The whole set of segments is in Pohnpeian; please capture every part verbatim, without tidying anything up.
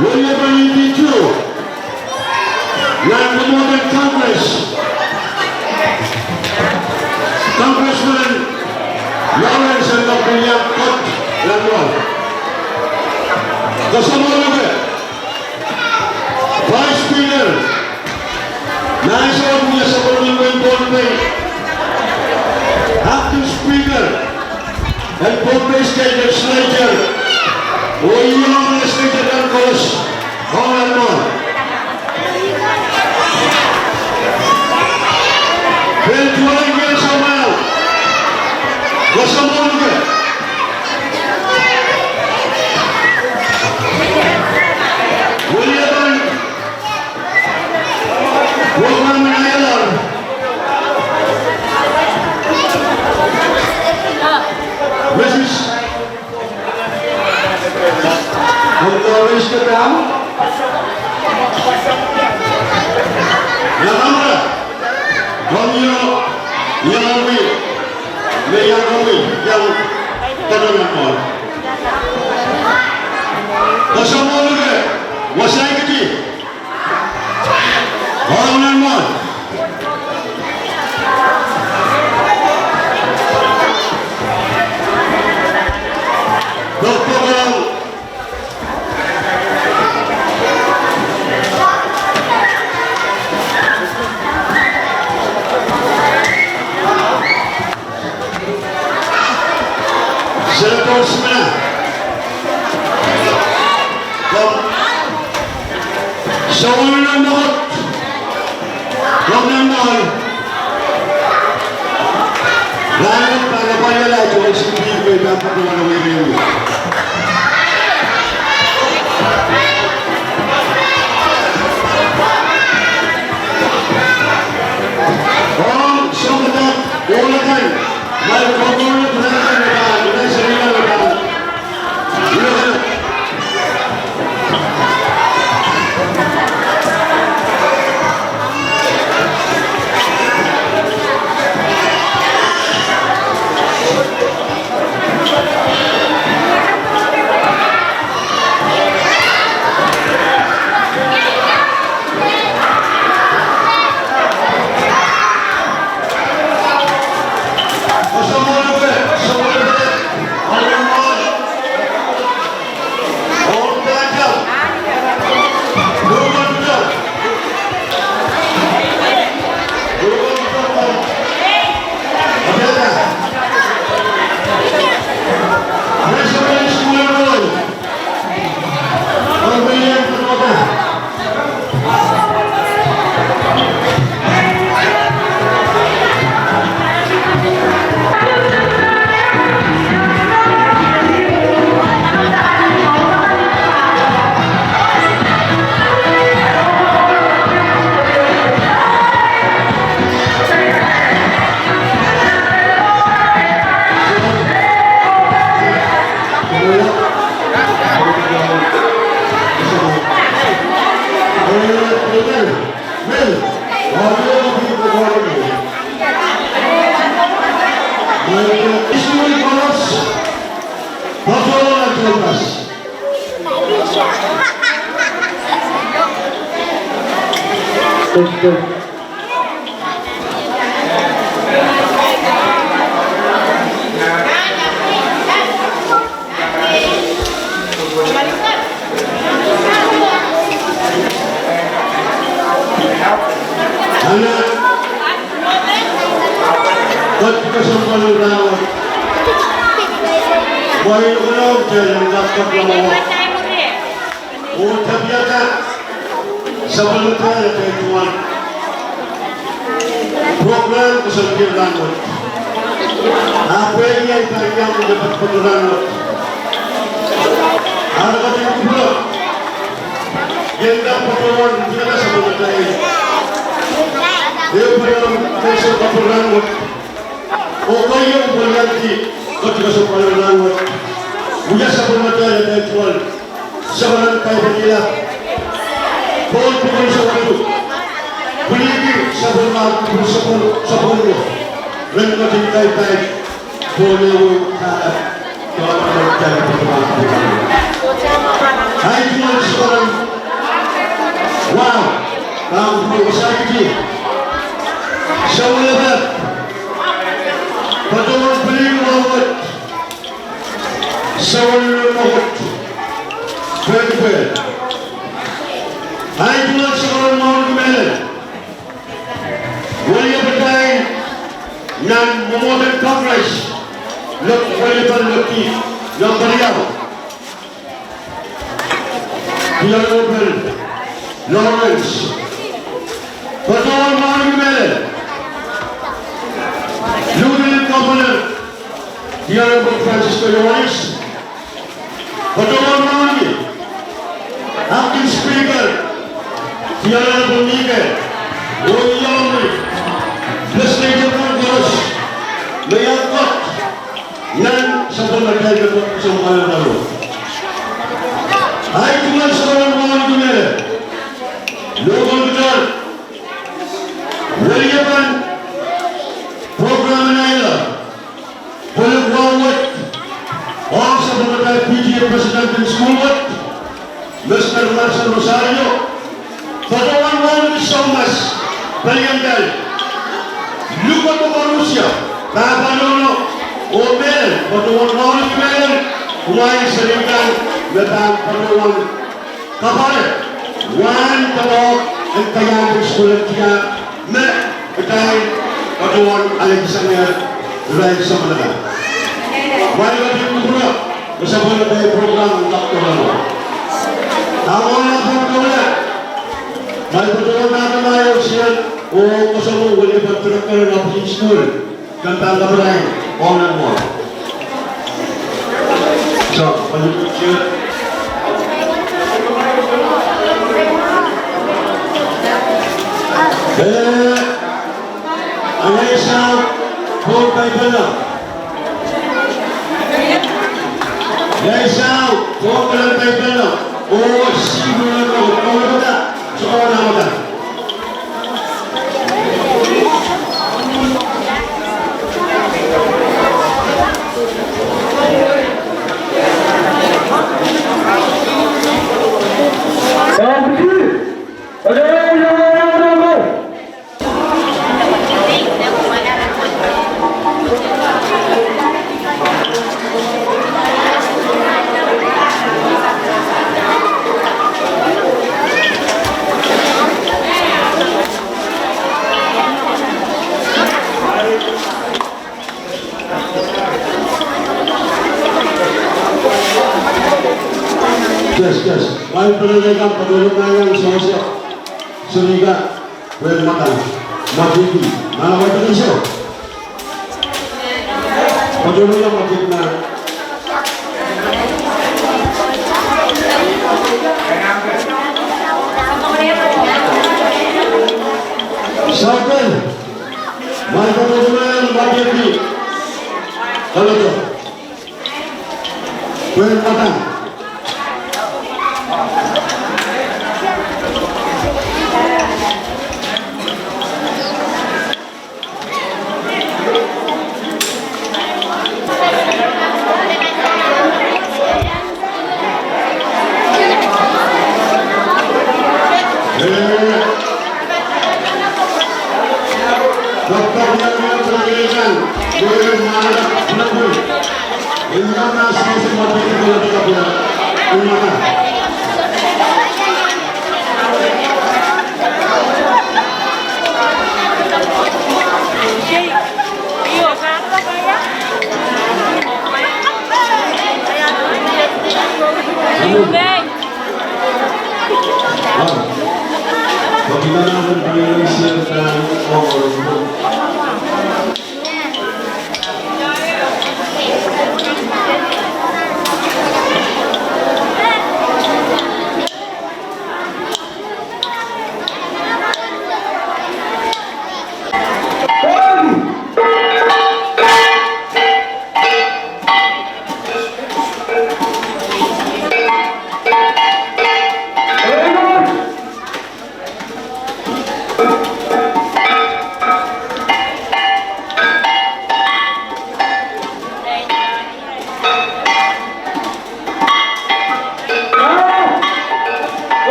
Weliapan E P two, nan mwomwohden Congress, Congressman Lawrence Elmer Pillaiah, Kot Lamwal. Koasoanehdi Vice Speaker, Nancy Otuya, sapwellimen Pohnpei, Acting Speaker en Pohnpei State Legislature, oh ih me legislator kan koaros, Honorable Pehl Tuwelen Kien Samuel, koasoanehdi Weliapan Program Manager, Mrs. Honorable Mister Tam, Yamamra, Romeo, Yamawi, me Yamawi, Yam Tadonamol. Koasoanehdi wasa kidi. Honorable Doctor Kalam, Senator Smith, Kom, Souleng Mokot, Kom Nambal, Rahnwet pahn apwalihala tohn S P P pahn patohwan wehwehki. Ong sounpar ohl akan, Malcolm Murray, President of the United States. Ana, koaros kesempwal rahnwet. Mwein koaros teikan kapkapwala mwo. Oh tapiada sapwellimatail atail duwen program koasoandi rahnwet. Ahpw pwehki ahi pahn iang me patopato rahnwet. Ahpw koasoandi kupwuramwail iang patohwan duwen sapwellimatail. Ehu patohwan koasoandi rahnwet. Oh koasoandi kupwuramwail koasoandi rahnwet. Wia sapwellimatail atail duwen. Sapwellimatail pil ila. Pwon pwuhken sapwellimatail. Pwiliki sapwellimatail pwuhken sapwellimatail. Ren koasoandi kapai. Pwon ehu. Ai duwen sapwellime. Soangen mehkot, pwehn pwehn. Ahi tungoal soangen mwahu ni mehlel. Weliepatail nan mwomwohden Congress, lok weliepen lok di, lok paliau. The Honorable Lawrence. Patohwan mwahu ni mehlel. Lieutenant Governor, the Honorable Francisco Ioanis. Patohwan mwahu ni Acting Speaker, the Honorable Mike, oh iomwi legislature kan koaros, me iang kot nan sapwellimatail me kot sounpar nan aro. Ahi tungoal soangen mwahu ni mehlel. Local government, weliepen program en aila, pwelek wahu wet, oh sapwellimatail P T A president en sukuhl wet, Mister Marcel Rosario, patohwan wahu ni soumas, pelian dal, lukodo koarusie, pahpa nohno, oh mehlel, patohwan wahu ni mehlel, kumwail seri kan, me pahn patohwan kapare, wahn doadoahk en kaiahnken sukuhl en tiahk, me kitail patohwan alehdi sang irail samwalahro. Kumwail patohwan kupwure, me sapwellimatail program en kak doadoahk. Ahmw ahpw patohwan, kumwail patohwan pahn kumwail oh sier, oh koasoandi weliepen director en opposition sukuhl. Kan pahn kaparain, oh nan mwo. So, pali picture. Eh, anahne soang, pwoud paipel. Anahne soang, pwoud paipel. Oh, si, pwoud paipel. So, oh, nan mwo. Yes, yes. Kumwail pahn lelohng kan patohwan iang sohso. Seri kan. Pwehn mwadang, mwadiki, nan mwadiki sou. Patohwan mwadiki nan. Saken, mwadiki, mwadiki. Kaloto. Pwehn mwadang.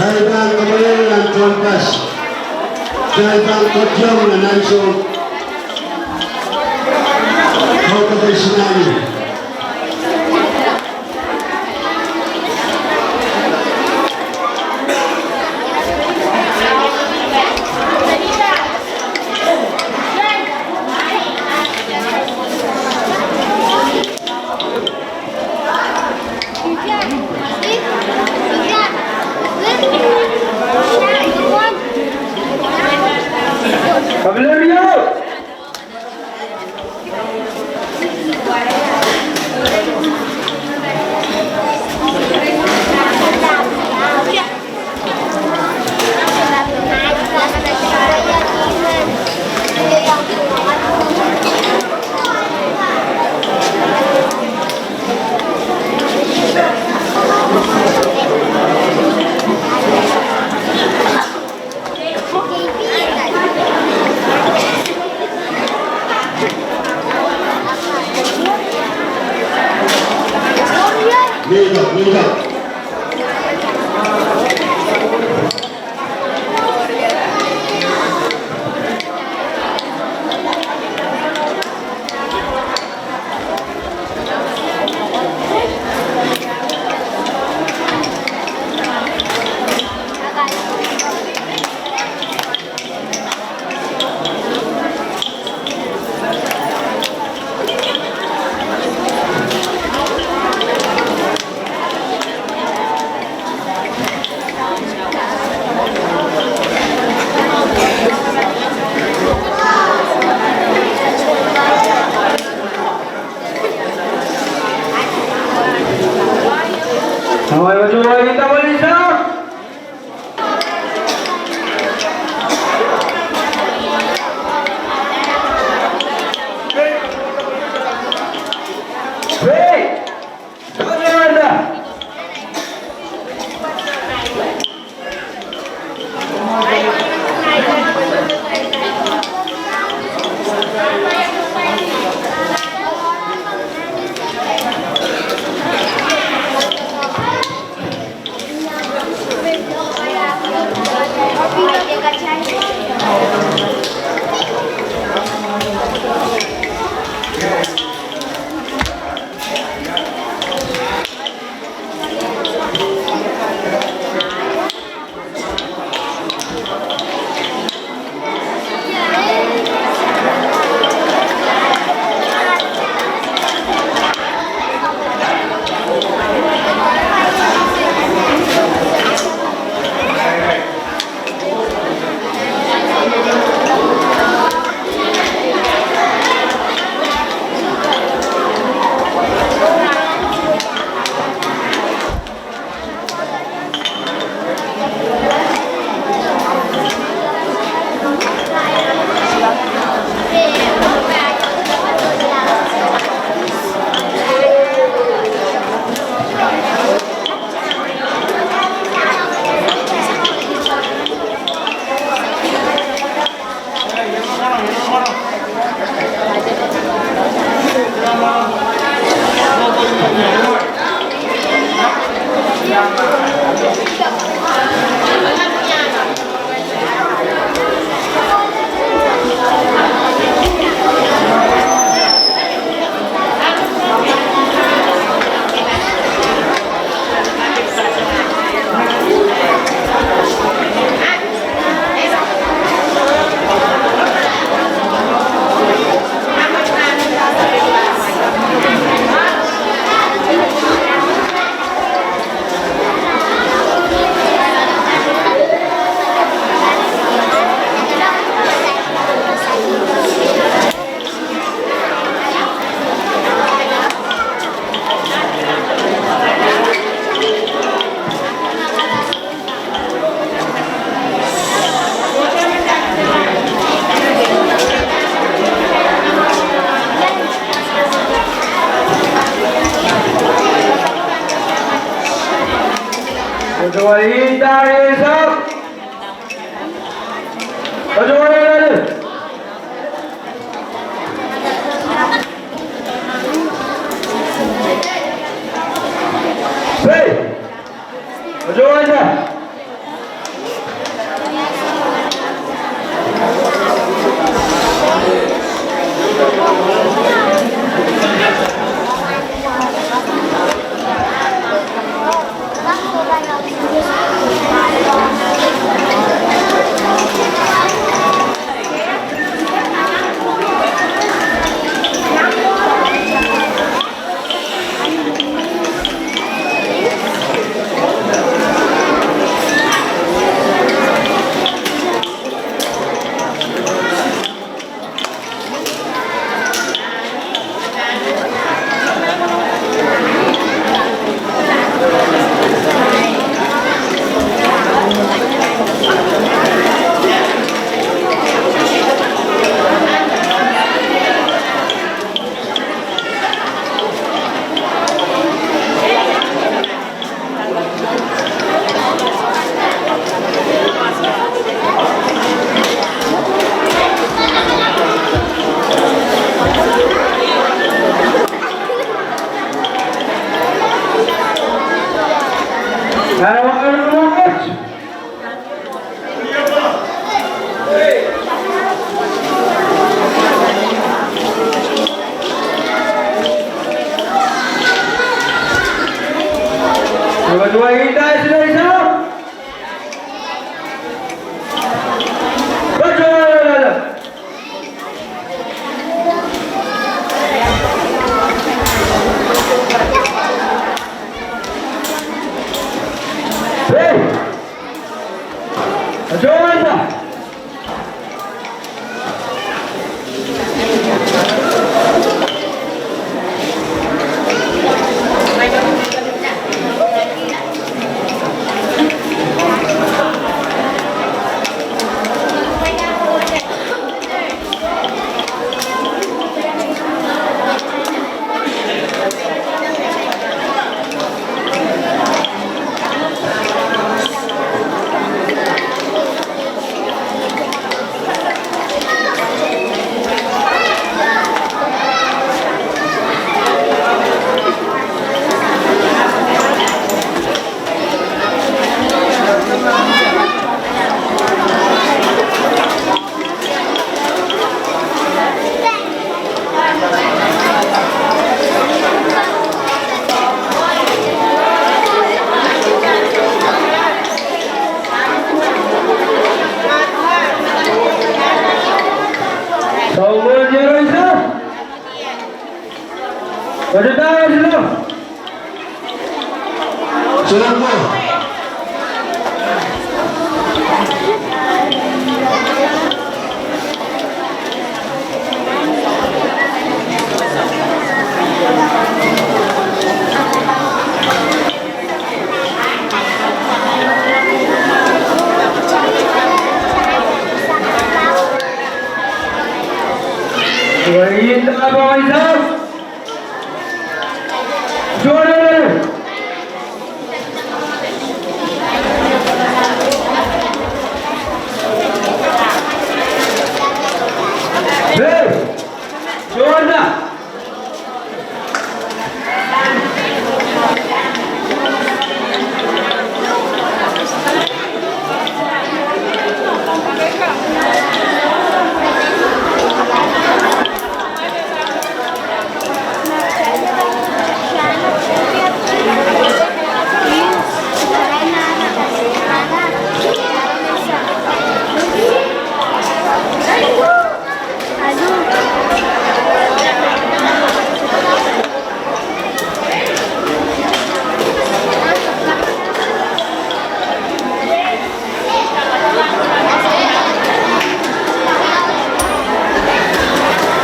Kitail pahn komourla nan tohnpas. Kitail pahn kohieng nan ansou. Kau kepei sinani.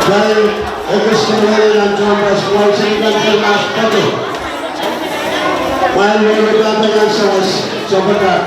Ekis kemehla nan tohnpas mwahu seli nan kemehla patu. Mwahu lel me pahpa nan sawas, sohpeiong.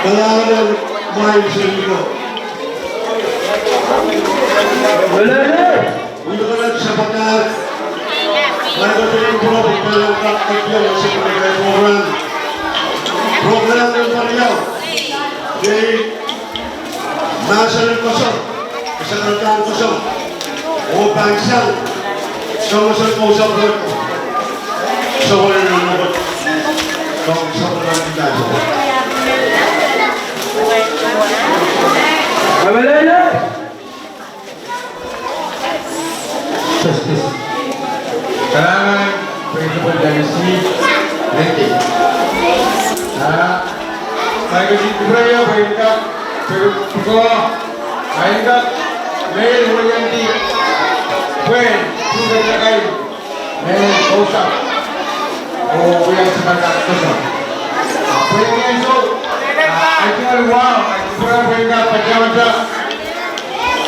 Kalahngan en mwail seli ko. Welele. Wiawi nan sampah kan. Mwail seli ko, pwurogram. Pwurogram en pariau. Iei mahsen en koasoai, kasakarada en koasoai, oh pahn sang soangosoan kousapw wet, soangosoan en kousapw wet. Justice. Kalahngan, Principal Dennis Lincoln. Ah, Michael D. Kupreya, President, President, Michael, Mayor William D. Pwen, President Kakai, Mayor Kousap. Oh, we are President Kousap. President, so, ah, I think, wow, I think President Kakai,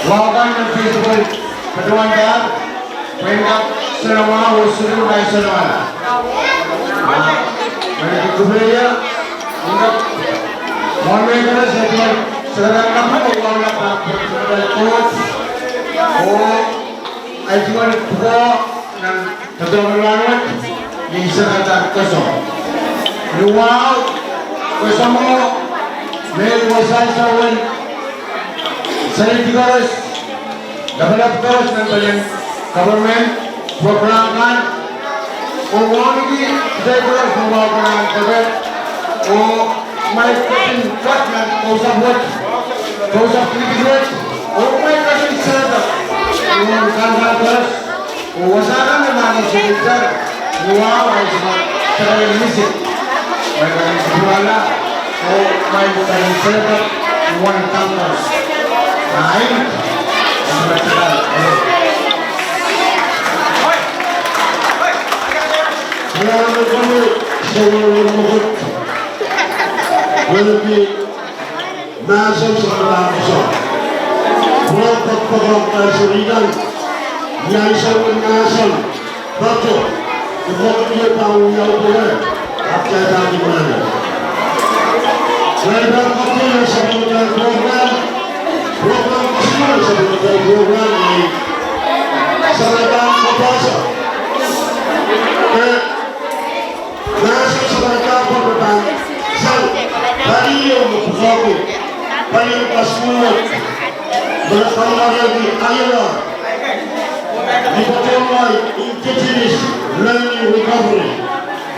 Welcome to Principal Padawan Dad, Pwengap Senamwa, oh Sulu Nai Senamwa. Ah, Madam Kupreya, Pwengap, Mon Mekara, Setiwan, Sarakan Kapu, Pwengap, Principal Coach, oh, Aitiwan Kupo, nan Kedohng Rahnwet, ni sakarada koasoai. Ni wahu, koasoai mwo, me wasa sawen, seri koaros, lapalap koaros nan palian government, pwurogram kan, oh wauneki, seri koaros nan pwurogram kan, oh mwail ketin kat nan kousapw wet, kousapw kilikit wet, oh mwail ketin serta, oh kan kan koaros, oh wasa kan nan Wow, I was not telling music. My friend Kuala, oh, my friend Fred, one campus. Right? That's what I said. Mahsen soangen mahsen. Pwurodo pokpokong kaiserikan. Ni ansou en mahsen, patoh, e patoh ie pahn wiawi pwe, ahpw kitail pahn kin mahn. Kitail pahn koasoia sapwellimatail program. Program koasoia sapwellimatail program, eh, sapwellimatail koasoia. Eh, Mahsen sapwellimatail pahn sang palio me pwukoahki, palio kasukuhl, me pahn kamaraineki aielor ni patohwan Indigenous Learning Recovery.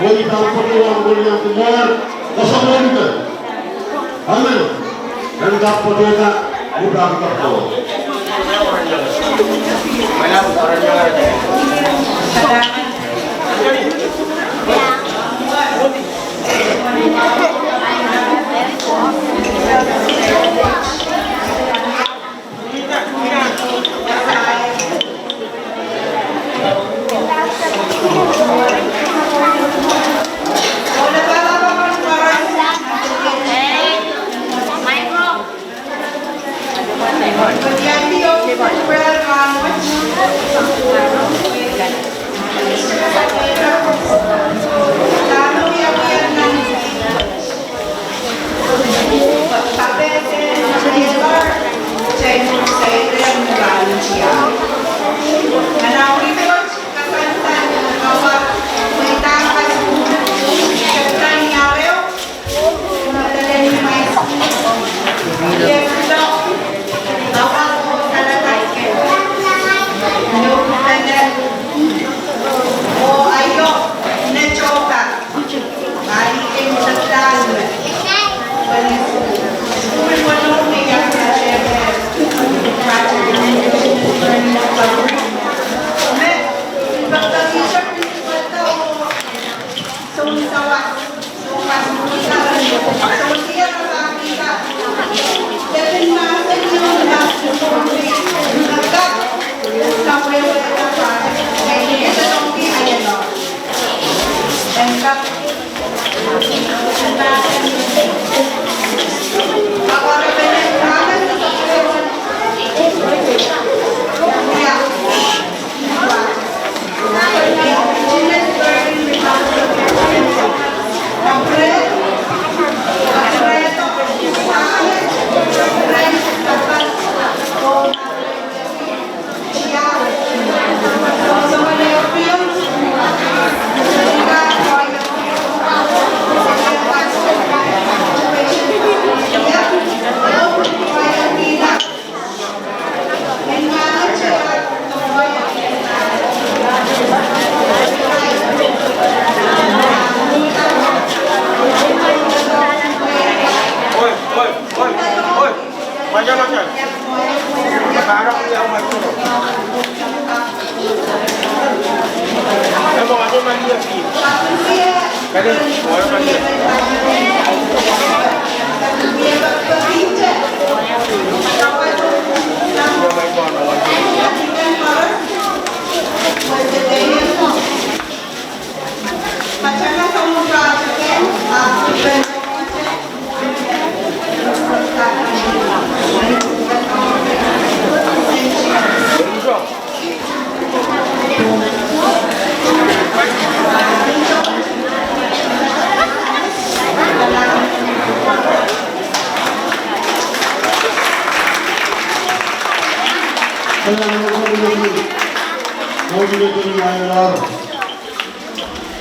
Oh I pahn patohwan weliandi mwohn koasoia. Amen. En kak patohda, I pahn kak patohda.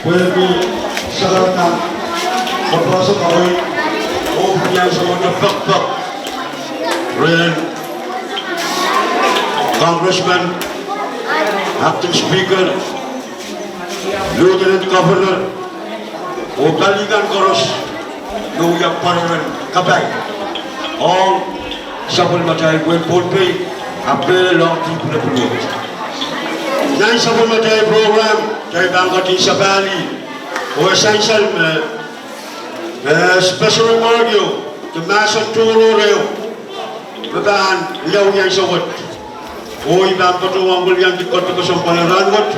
Pwehki sakarada, koaros kawei, oh pwehki ansou me pekpek rehn Congressman, Acting Speaker, Lieutenant Governor, oh pali kan koaros me wia pwarer en kapai ong sapwellimatail wehin Pohnpei, ahpw pehlohng dihp en pwulopwul wet. Nan sapwellimatail program, Kitail pahn ketin sapahl ih, oh e sansal me, eh, special award ieu, de mahsen tohrohr ieu, me pahn lel ansou wet. Oh I pahn patohwan wiliandi kohdo kesempwal en rahn wet,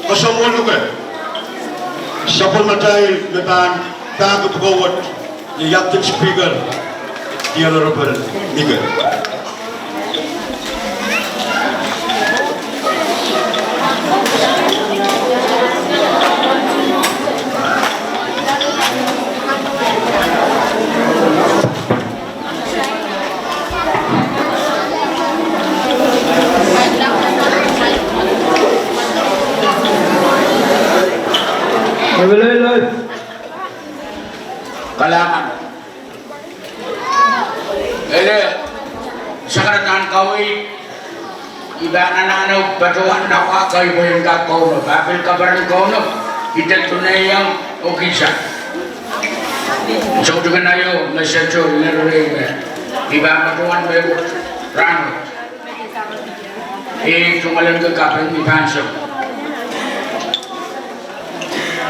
kesempwal luke sapwellimatail me pahn pahkid pwukoa wet, the acting speaker, the Honorable Nike. Kalahngan. Ele, sakaradahn kaweid, I pahn anahne patohwan nda wa kaweid pwe en kak Kauno, pahn pil kaperen Kauno, I dehr tuneiong okisa. Soutikin aio, me sehse, I lerei me I pahn patohwan mehkot rahn wet. I tungoal en kak kaping ni pahn song.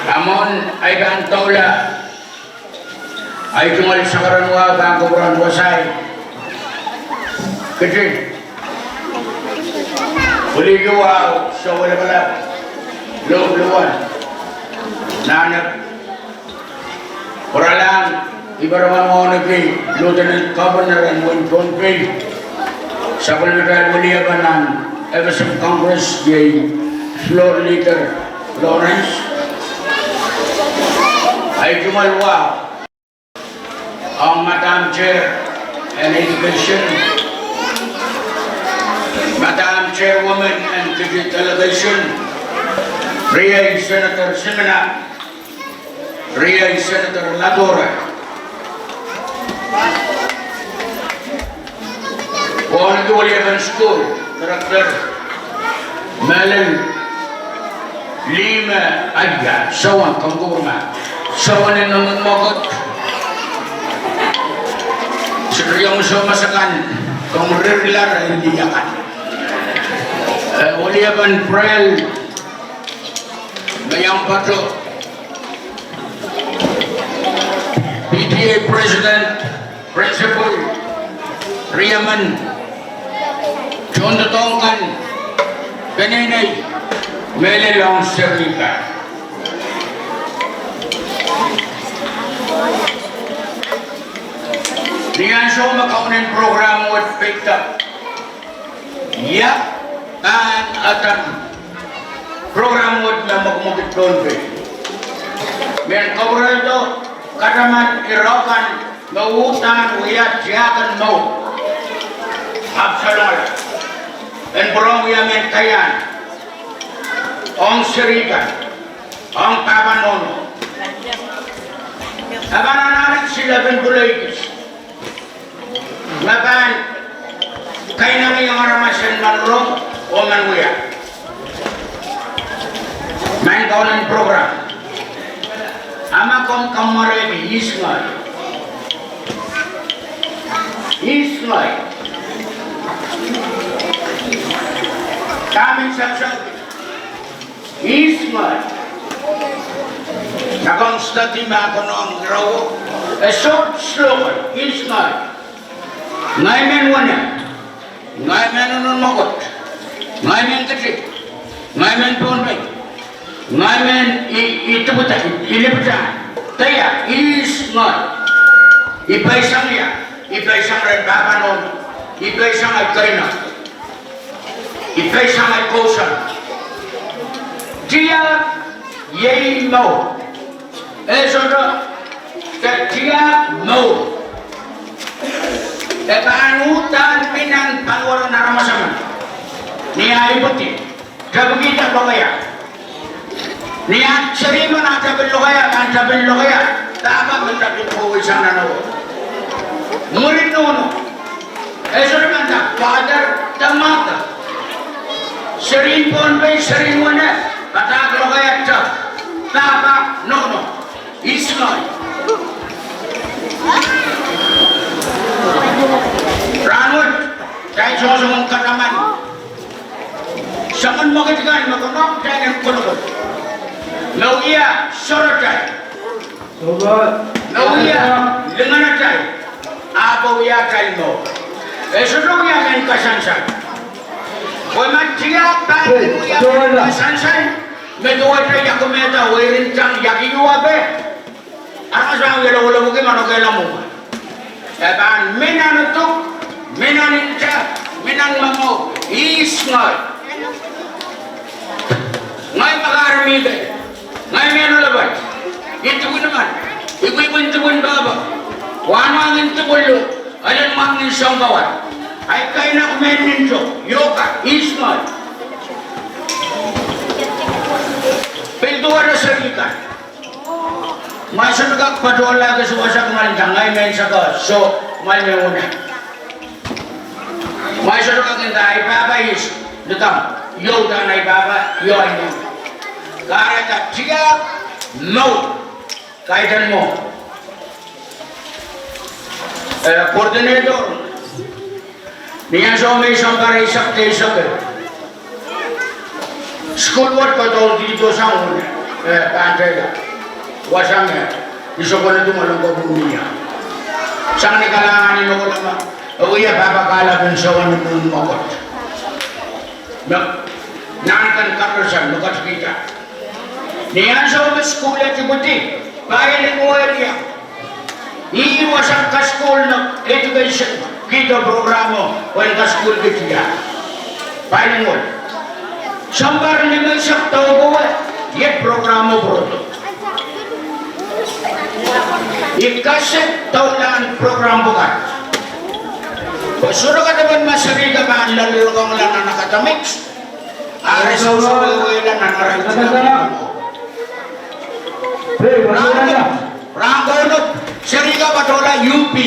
A mwohn ahi pahn doula, ahi tungoal sakaradahn wa pahn kupwuramwail wasa. Ketin. Pweliki wa, sohte lapalap. Lopwuwan. Nan pwuralahng, I patohwan wauneki Lieutenant Governor en wehin Pohnpei, sapwellimatail weliepen nan FSM Congress, iei Floor Leader Lawrence. Ahi tungoal wa, ong Madam Chair en Education, Madam Chairwoman en Kiti Delegation, riei Senator Simina, riei Senator Ladora. Wauneki weliepen sukuhl, director, mehlel lime, aia, soan, komw kupwuromwi. Soan en nohn mwekid. Sohte riomw soh masakan, komw ririlar en lih akan. Eh, weliepen Prel, me iang pato, PTA President, Principal, riemen, tohndoadoahk kan, peneinei, mehlel ong seri kan. Ni ansou me kaunen program wet peidek, ia pahn adan program wet me mwekimwekid Pohnpei? Mehn kapwuredo kataman irail kan me uhdahn wia tiahk en mour. Ahpw salongala, en pwurehng wia mehn kaiahn ong seri kan, ong pahpa nohno. E pahn anahne silepen pwuleikis me pahn kainengieng aramas en men rong oh men wia. Maing kaunen program. A ma komw kamwerehdi, ihs ngehi? Ihs ngehi? Dahme I sapsang? Ihs ngehi? Ma komw study me konehng irawo, e sohte slogan, ihs ngehi? Ngehi mehn wene, ngehi mehn nohn mwekid, ngehi mehn Kiti, ngehi mehn Pohnpei, ngehi mehn I, I dipwida, I lipida. Dehr, ihs ngehi? I peisang ia? I peisang rehn pahpa nohno. I peisang ahi keino. I peisang ahi kousoan. Tiahk iei mour. E sohte, tiahk mour. E pahn uhdahn mi nan paliwar en aramas emen. Ni ahi ipwidi, tepikihda lokaia. Ni ah seri men ah tepin lokaia, pahn tepin lokaia, pahpa men tepin kohwei sang nan ohl. Mwurin nohno, e sohte men nda father de mother. Serien Pohnpei, serien wene, padahk lokaia de pahpa nohno. Ihs ngehi? Rahnwet, kitail songosong kataman soangen mwekid kan me konehng kitail en kolokol. Me wia sohratail. Me wia linganatail. Ahpw wia atail mour. E sohte wia mehn kasansal. Pwe ma tiahk pahn wia mehn kasansal, me duwehte iakimehda weirin tang iakihwei. Aramas pahn wie lowolowoki manohkehla mwomwe. E pahn mi nan uduk, mi nan nta, mi nan momour, ihs ngehi. Ngehi me kahrehda mihmi. Ngehi mehn Olepel. Ipwidipwin men. Ipwidipwin pahpa. Wahnwahn en Dipwillu. Elen mwahngih en Sounkowa. Ahi kainek mehn Minto. Yoka. Ihs ngehi. Pil duwehte serihkan. Kumwail sohte kak patohlahki wasa kumwail nda ngehi mehn sakaus, soh, kumwail mehn wine. Kumwail sohte kak nda ahi pahpa ihs, nda, iou dahn ahi pahpa, iou ahi mehn. Kahrehda tiahk, mour, kaidehn mwo. Eh, coordinator. Ni ansou me I sounpar eisek, eisek. Sukuhl wet kodohng dihdo sang, eh, pahn teiak. Wasa me I sokonidu me longko pwung mie. Sang ni kalahngan en ohlama, e wia pahpa kahlap en soangen mwomwohdiso. Me, nan kan kahrehsang me ketikihda. Ni ansou me sukuhl e dipwidi, pailing well iang. Ih wasa kasukuhl nan education, kihdo program o, pwe en kasukuhlki tiahk. Pailing well. Sounpar ni me I sehse dohkowe, iet program o pwurodo. I kasik doulahn program pwukat. Pwe sohte kadepen ma serihka pahn loalokongla nan academics. Are sohte wehwehla nan arail. Rahn, rahn kono, serihka patohla U P.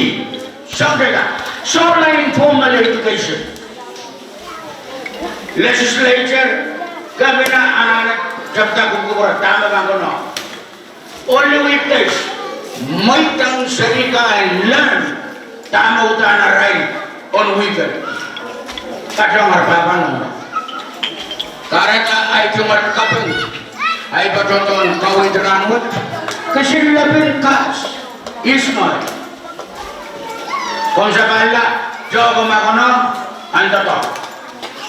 Sohte ka. Sohla informal education. Legislature, governor, anahne tepda kupwukupwure dahme pahn kono. Only weekdays. Mweidehng serihka en learn dahme uhdahn arail on weekend. Katohng ar pahpa nohno. Kahrehda ahi tungoal kaping, ahi patohdohn kaweid rahnwet, kisin lepin kahs, ihs ngehi. Komw sapahla, tohko ma kono, andodo.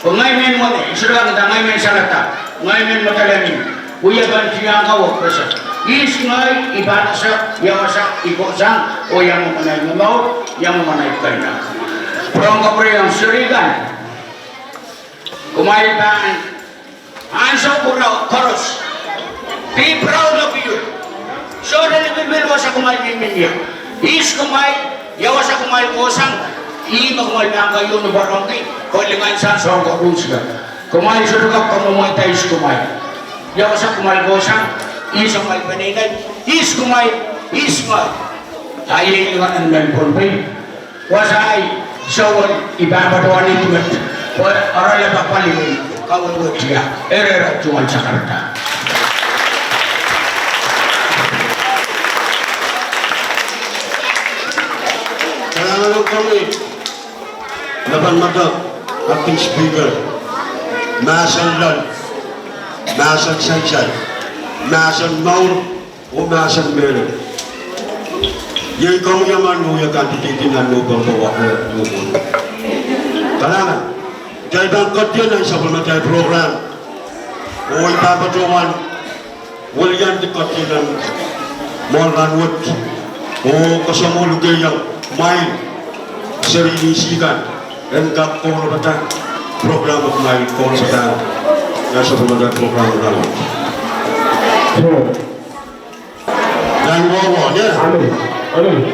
Pwe ngehi mehn wene, I sohte kak nda ngehi mehn salada, ngehi mehn medelemin, wiepen tiahk ko pwehki ihs ngehi, I pahn ese, ia wasa I kohsang, oh ia mwomwen ahi momour, ia mwomwen ahi kainek. Pwurehng kapwurehiong serihkan. Kumwail pahn ansou koaros. Be proud of you. Sohte lipilipil wasa kumwail mihmi ie. Ihs kumwail, ia wasa kumwail kohsang, ih me kumwail pahn keieu ni pwarohngki, oh lingansang soang koaros ie. Kumwail sohte kak kamwomwada ihs kumwail. Ia wasa kumwail kohsang, ihs amwail peneinei, ihs kumwail, ihs ngehi. Ahi lingan en mehn Pohnpei. Wasa ahi, sohte I pahn patohwan itumet, pwe oaralap apwal iei, kawehwe tiahk, ire ire tungoal sakarada. Kalahngan ong komwi, Lepan Madok, Acting Speaker, mahsen loal, mahsen sansal, mahsen mour, oh mahsen mehlel. Iei komwi emen me wia kandidati nan nohpomw powe, eh, nohpomw. Kalahngan. Kitail pahn kohdie nan sapwellimatail program. Oh I pahn patohwan weliandi kohdie nan mwohn rahnwet. Oh koasoamwolukeiong kumwail seri ni sikan en kak kaunopada program, kumwail kaunopada nan sapwellimatail program rahnwet. Nan wehwehn, ie. Amen. Amen.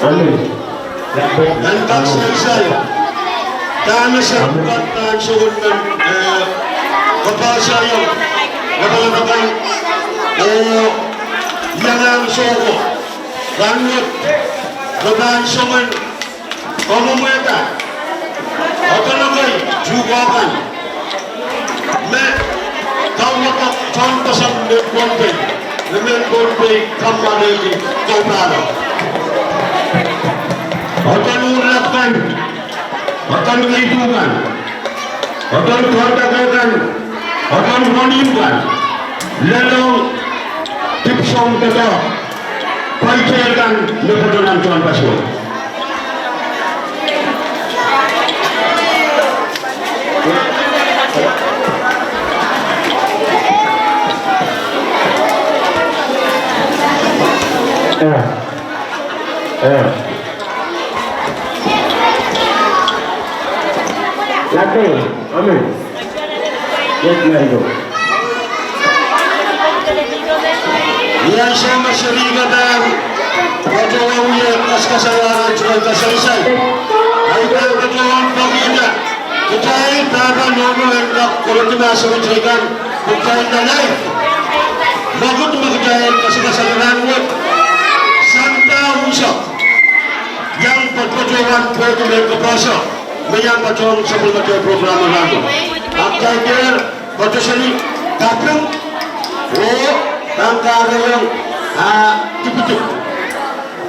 Amen. Nan kak sansal dahme se pahn sohte, eh, kapahsaiong lapalap akan, oh iangahki sohte rahnwet, re pahn soangen kamwomwada ohl kan, tuhke kan me kaunop tohnkoasoandi mehn Pohnpei, me mehn Pohnpei kamwomwada, kaunop. Ohl kan, ohl kan, ohl kan, ohl kan, ohl kan, ohl kan, ohl kan. Lelohng dipwisou doadoahk, pwain kitail kan me patohwan tohnpaso. Eh, eh. Late, amen. Yes, my God. Ni ansou me seri kan pahn patohwan wia kasikasal en tungoal kasalsal, ahi pahn patohwan pokihda kitail pahpa nohno en kak kolokol mahsen teikan, kitail na live. Mwekid me kitail kasikasal rahnwet, sang unsek, iang patohwan pwehki mehn kapwureho me iang patohwan sapwellimatail program rahnwet. Ahpw kitail dehr patohseli kaping oh pahn kahrehiong, ah, dipidip.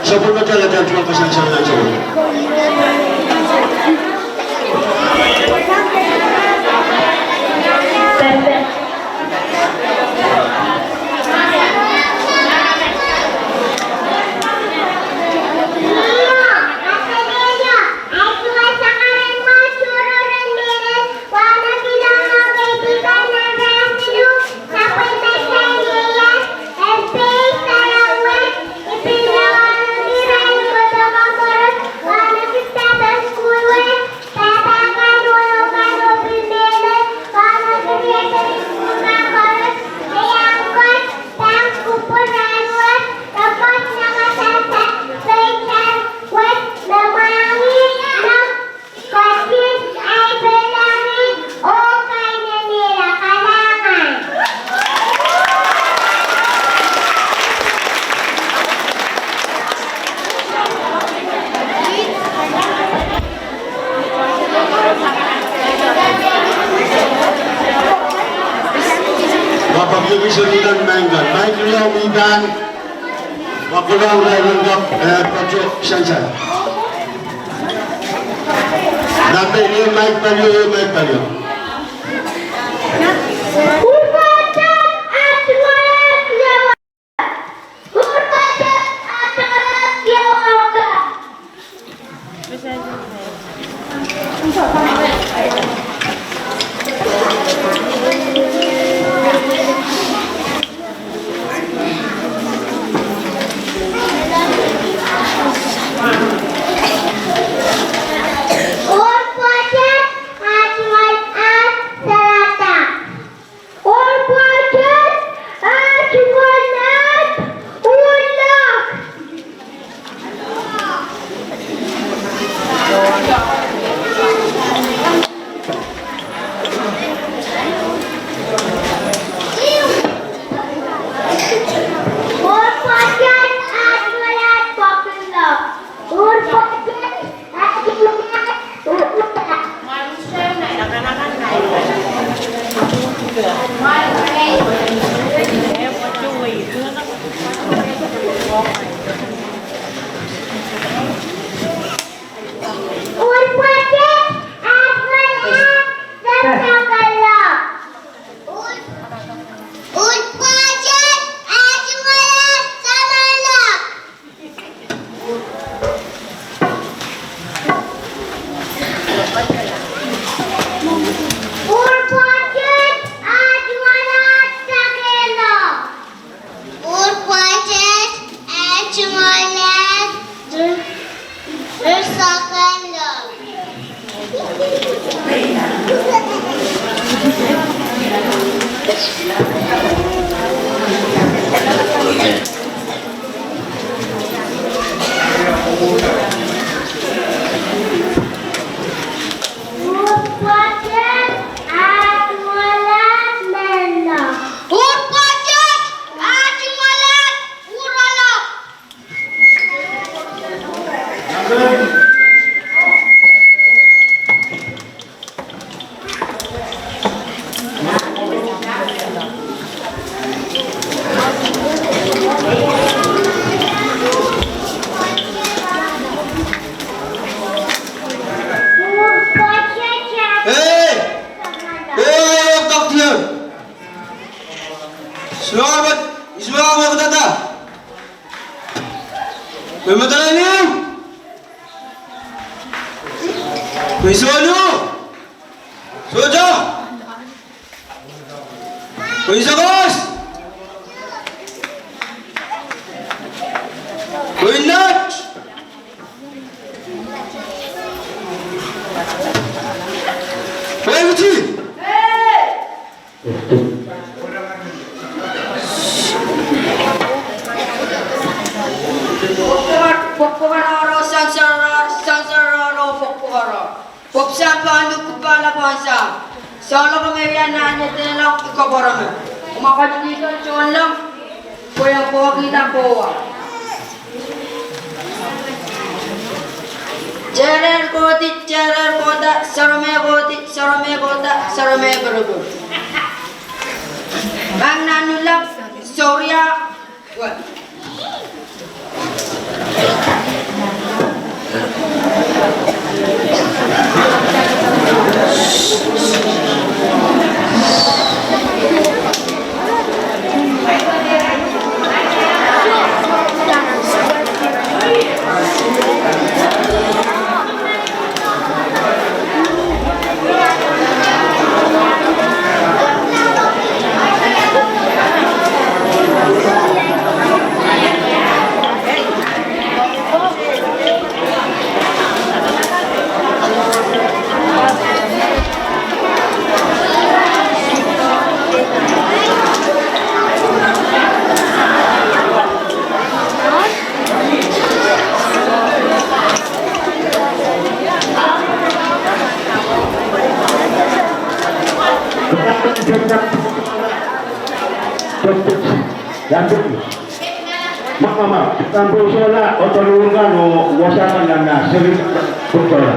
Sapwellimatail atail tungoal kasalsal nan sapwellime. Mike, mike, mike, mike. Mike, mike, mike. Eh, patoh sansal. Nan pei, eh, mike palio, eh, mike palio. Pwe sohte. Sohte. Pwe sohte. Pwe not. Pwe kuti. Pwekpwekero, sansarar, sansarar, pwekpwekero. Pwopw sampah, nuku pahla pahn sampah. Souleng me wia nan iedehla I kapwurehme. Kumwa ketiket tohnleng, pwe e kohkihda kowe. Terer kohdi, terer kohda, sarawi me kohdi, sarawi me kohda, sarawi me piripir. Mangnan nulap, soria, Mama, mama, mama, pwe sohla, otoruhkan oh wasa kan nan seri pwukoa.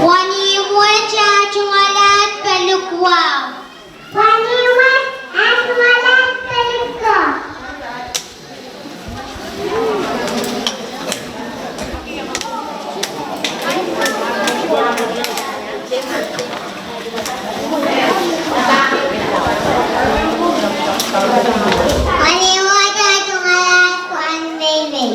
Wenihmwet, ah tungoal ahd pelik wahu. Wenihmwet, ah tungoal ahd pelik ko. Wenihmwet, ah tungoal ahd pwahn meimei.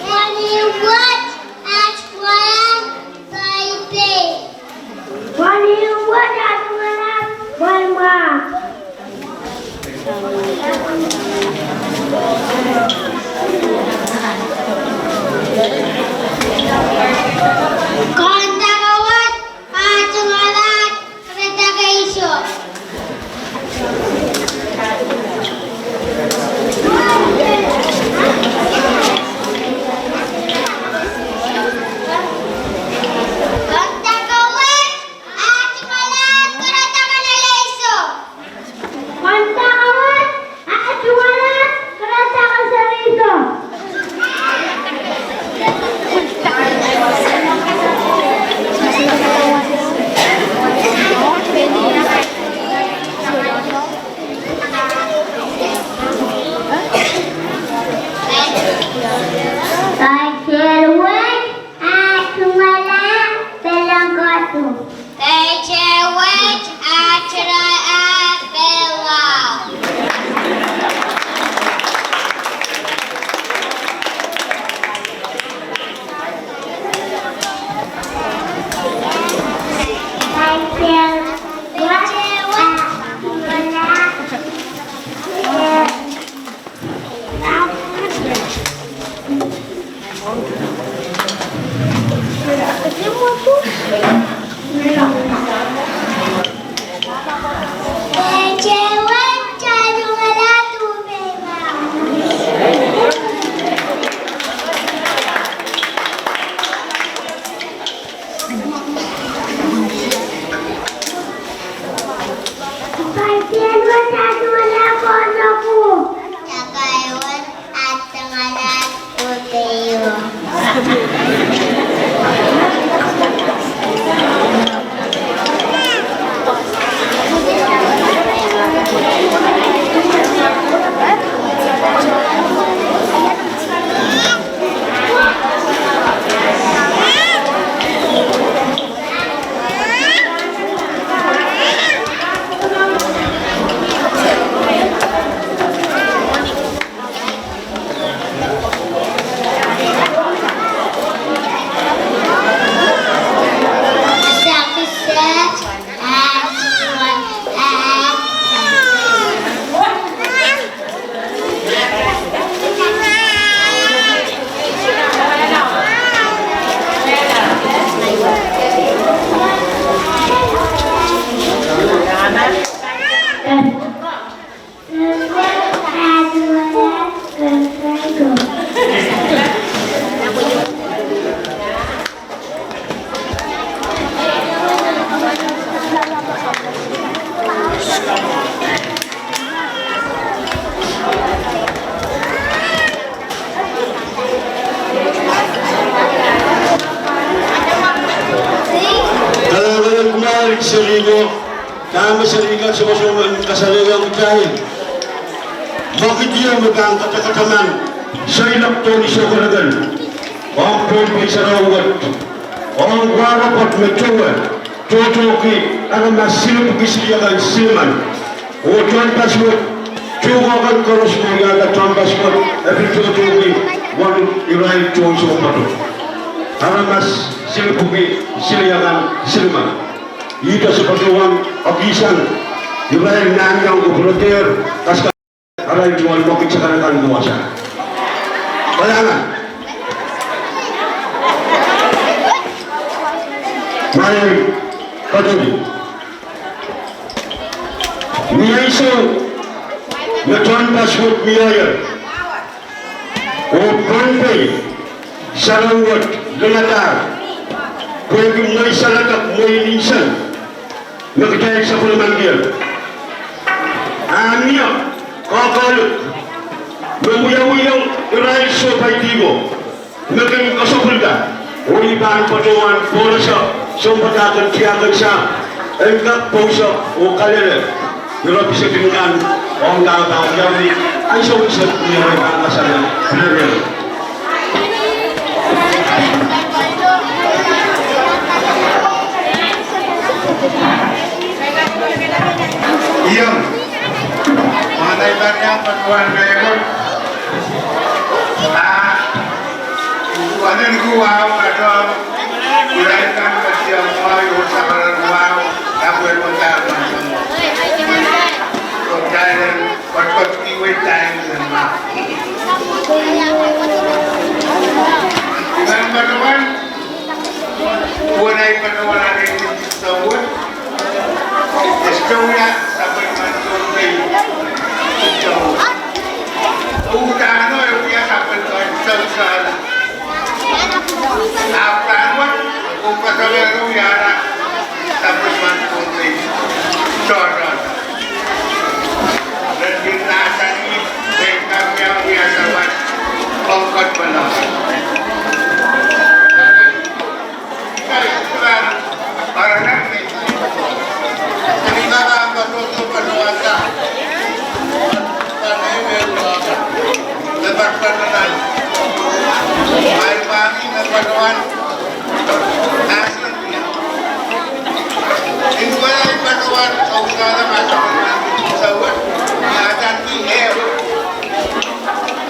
Wenihmwet, ah tungoal ahd paipei. Wenihmwet, ah tungoal ahd mwaimwah. Kondakewet, ah tungoal ahd rietakeiso. Serihko, dahme serihkan sohsohpen kasalehiong kitail. Mwekid ieu me pahn kataman, seiloak tohn isoh kelekel, ong Pohnpei sarawi wet, ong waropot me towe, tohtohki aramas silipwiki siliakan silimen. Oh tohnpas wet, tuhke kan koaros me wiahda tohnpas wet, e pil tohtohki wahnpoaron irail tohn sounpatoh. Aramas silipwiki siliakan silimen. Ihte se patohwan ekihsang irail nan iang kupwuredohr, kas arail tungoal mwekid sakanakan me wasa. Kalahngan. Mwail patohwan. Ni ansou me tohnpas wet mie, oh Pohnpei sarawi wet lingadahr, pwehki mwehi saledek, mwehi nseng me kitail sapwellimankier. A mie koakoahlip me wiawihong irail sohpai dihpo me kin kasapwilda, oh I pahn patohwan pworaso sounpadahk en tiahk en sahpw, en kak pworaso oh kalelehda ire pisekin kan ong dahme pahn wiawi ansou eisek ni arail pahn kasale. Iang, ma nei pahn iang patohwan mehkot. Ah, wahnpoaron wahu patohwan, irail kan me tiahk mwahu oh sapwellime wahu, ahpw e pahn tiahk mwahu. Kitail en kotkot kiwei time en mah. Iang patohwan, pwehki patohwan aren sohwet. Estonia sapwellimen Pohnpei. Uhdahn e wia sapwellimen Sausala. Ahpw rahnwet, oh koasoia wiahla sapwellimen Pohnpei. Sohte. Ren kin nahsani, ren kak wiawia sawas, ong koasoia.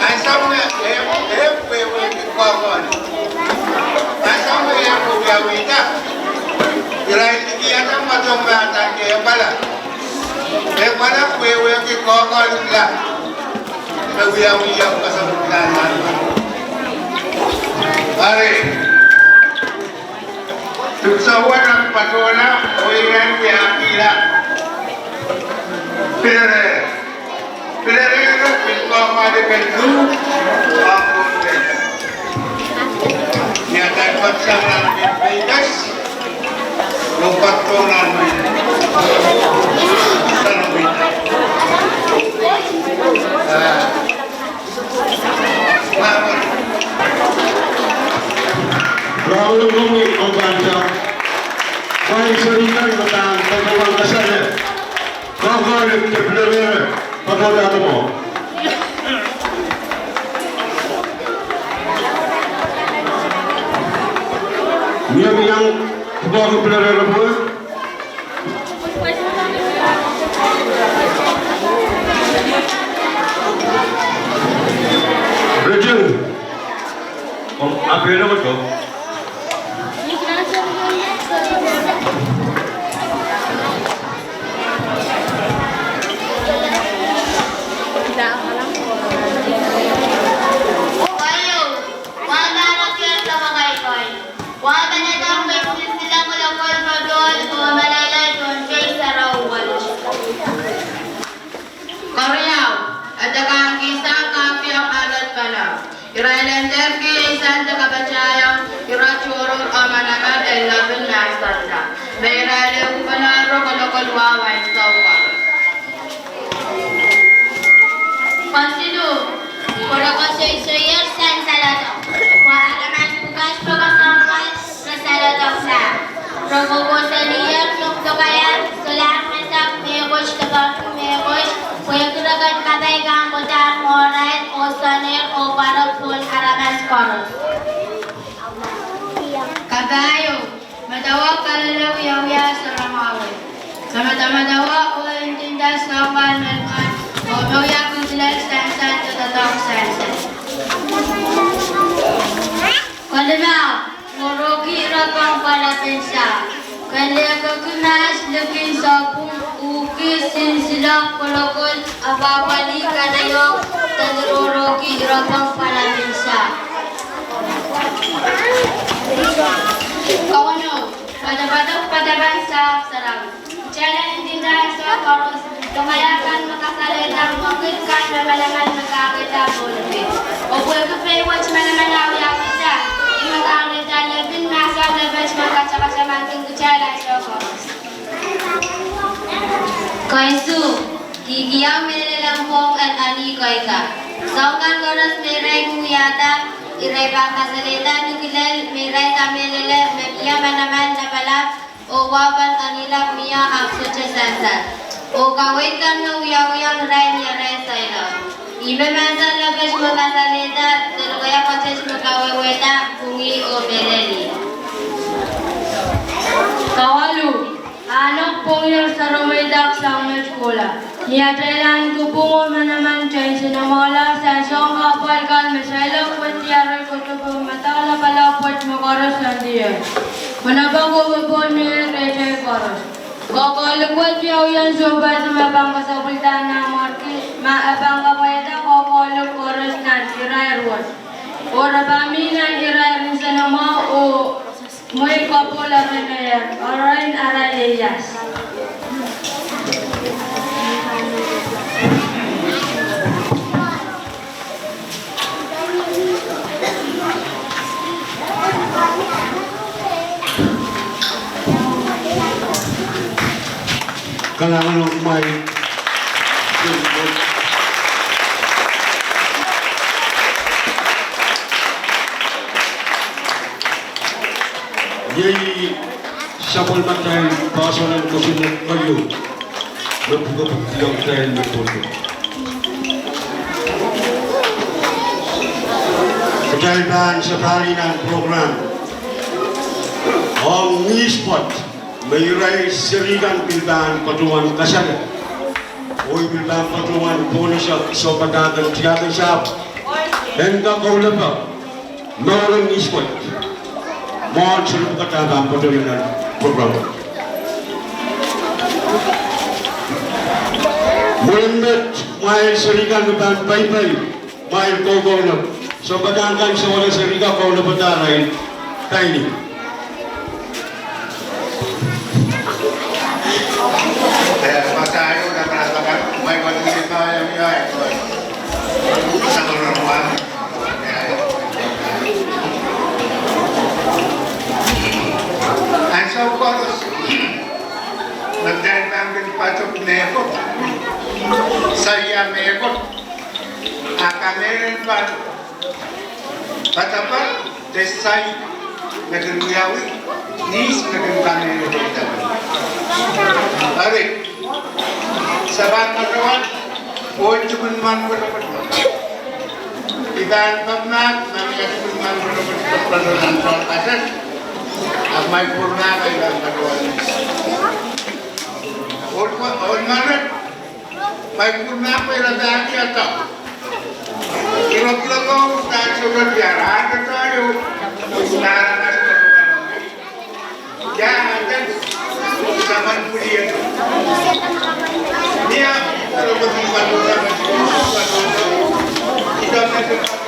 Ansou me e wehwehki koakoahlip, ansou me e wiawihda, irail likiada mwadong me adaneki Epwala. Epwala wehwehki koakoahlip lap me wiawihong koasoandi nan. Eri, sohwet en patohla, oh irail wiahkihla Pilerere. Pilerere pil koakoahlip en luh, ah, Pohnpei. Ni atail koasoia nan Pohnpei, yes. Oh koasoia nan Pohnpei. Ah. Rahn wet komwi ong pahn sa. Mwail serihkan me pahn patohwan kasale. Koakoahlip de Pilerere, patohda mwo. Mie me iang pwukoahki Pilerere pwe? Richard. Om apelo koto. Wa pahn adahr kei samakai kei. Wa pahn adahr kei silsila kolokol, patohwan oh meleilei tohn Pohnpei sarawi wet. Keriau, e dehr kihsang kapw iang Alot Palau. Irail en dehr kihsang de kapatahiong ire tohrohr oh manaman en lapin nan sanda. Me irail ehu kupwuren kolokol wa wain sawas. Kesiluh, pwurodo seiseir sang saledek. Wa aramas pwukat pwukat sang pwukat me saledek sang. Re kokosoanier nohk lokaiahn solahr masak mehkot, department mehkot, pwehki re kin kapai kan pwehda mour, oh soanehr oh pwarek pohn aramas koaros. Kapahieu, medewe kalelapak wiawi sarawi. Medewe oh ndinda soangen mehlel kan, oh me wia kudilel sansal, doadoahk sansal. Kolemau, rongorongki ire pahn pwelapin sahpw. Ken lehkehki mahs, likin sapwung, uhki, sinsilok, kolokol, apwahpwalih, kanahieng, de rongorongki ire pahn pwelapin sahpw. Kauno, padapadahk padapadahn sahpw sarawi. Kitail en ndinda ansou koaros, lokaiahkan me kasalehda mwekid kan me manaman me kahrehda pohnpei. Oh pwehki pei wet manaman wiawihda, ih me kahrehda lepin mahsen lepet me katakatamankin kitail ansou koaros. Keisu, kihkihong mehlel en pwong en Ani Koika. Soahng kan koaros me irail kin wiahda, irail pahn kasalehda ni kilel me irail kamehlele me mie manaman lapalap, oh wahu pahn Anilap mie ahpw sohte sansal. Oh kaweid kan me wiawihong irail ni arail seiloak. Ih me mahsen lepet me kasalehda, de lokaiah koaros me kawehwehda, pwungih oh mehlel. Kawalu, ahnekin pwongih oh saramweidak sang met kohla. Ni atail ahneki pwung oh manaman, kitail nsenamwahulah sang soahng kahpwal kan me seiloak wet diarei kotopo me dahla kalapw wet me koaros sandier. Manaman ko me pwon me rehtail koaros. Koakoahlok wet wiawihong sounpar me pahn kasapwilda nan mwarki, ma e pahn kapwaiada koakoahlok koaros nan irair wet. Oh re pahn mih nan irair nsenamwahu oh mwehi koapwohl arail, arail, arail ieias. Kalahngan ong kumwail. Iei sapwellimatail poahsoan en kosonned keieu me pwukpwukdiong kitail me pwurpwur. Kitail pahn sapahl nan program ong ngihs pwoat me irail seri kan pil pahn patohwan kasalehda. Oh I pil pahn patohwan pwonesa sounpadahk en tiahk en sahpw en kak kaulepe. Mouren ngihs pwoat. Mwohn seri pwukat ah pahn patohwan nan program. Mwein met, kumwail seri kan me pahn peipein, kumwail koukoulok. Sounpadahk kan sewese seri kan koulepe arail paini. Ansou koaros, me kitail pahn kin patohwan mehkot, saia mehkot, a kamehlele pahn padapadahk de sai me kin wiawi, ngihs me kin kamehlele. Eri, se pahn patohwan, oh I tikin mwahu patohwan. I pahn pahn mahk, ma I tikin mwahu patohwan, patohwan nan pahn kaset. Ahpw ma I pwurehng, I pahn patohwan. Oh, oh, oh, ma I pwurehng, I pahn patohwan. Iro kilang ong pahn sohte diar, ah, katail o, oh, pahn aramas patohwan. Ia, ah, saman pwulian. Ia, iro patohwan, patohwan. Iro patohwan.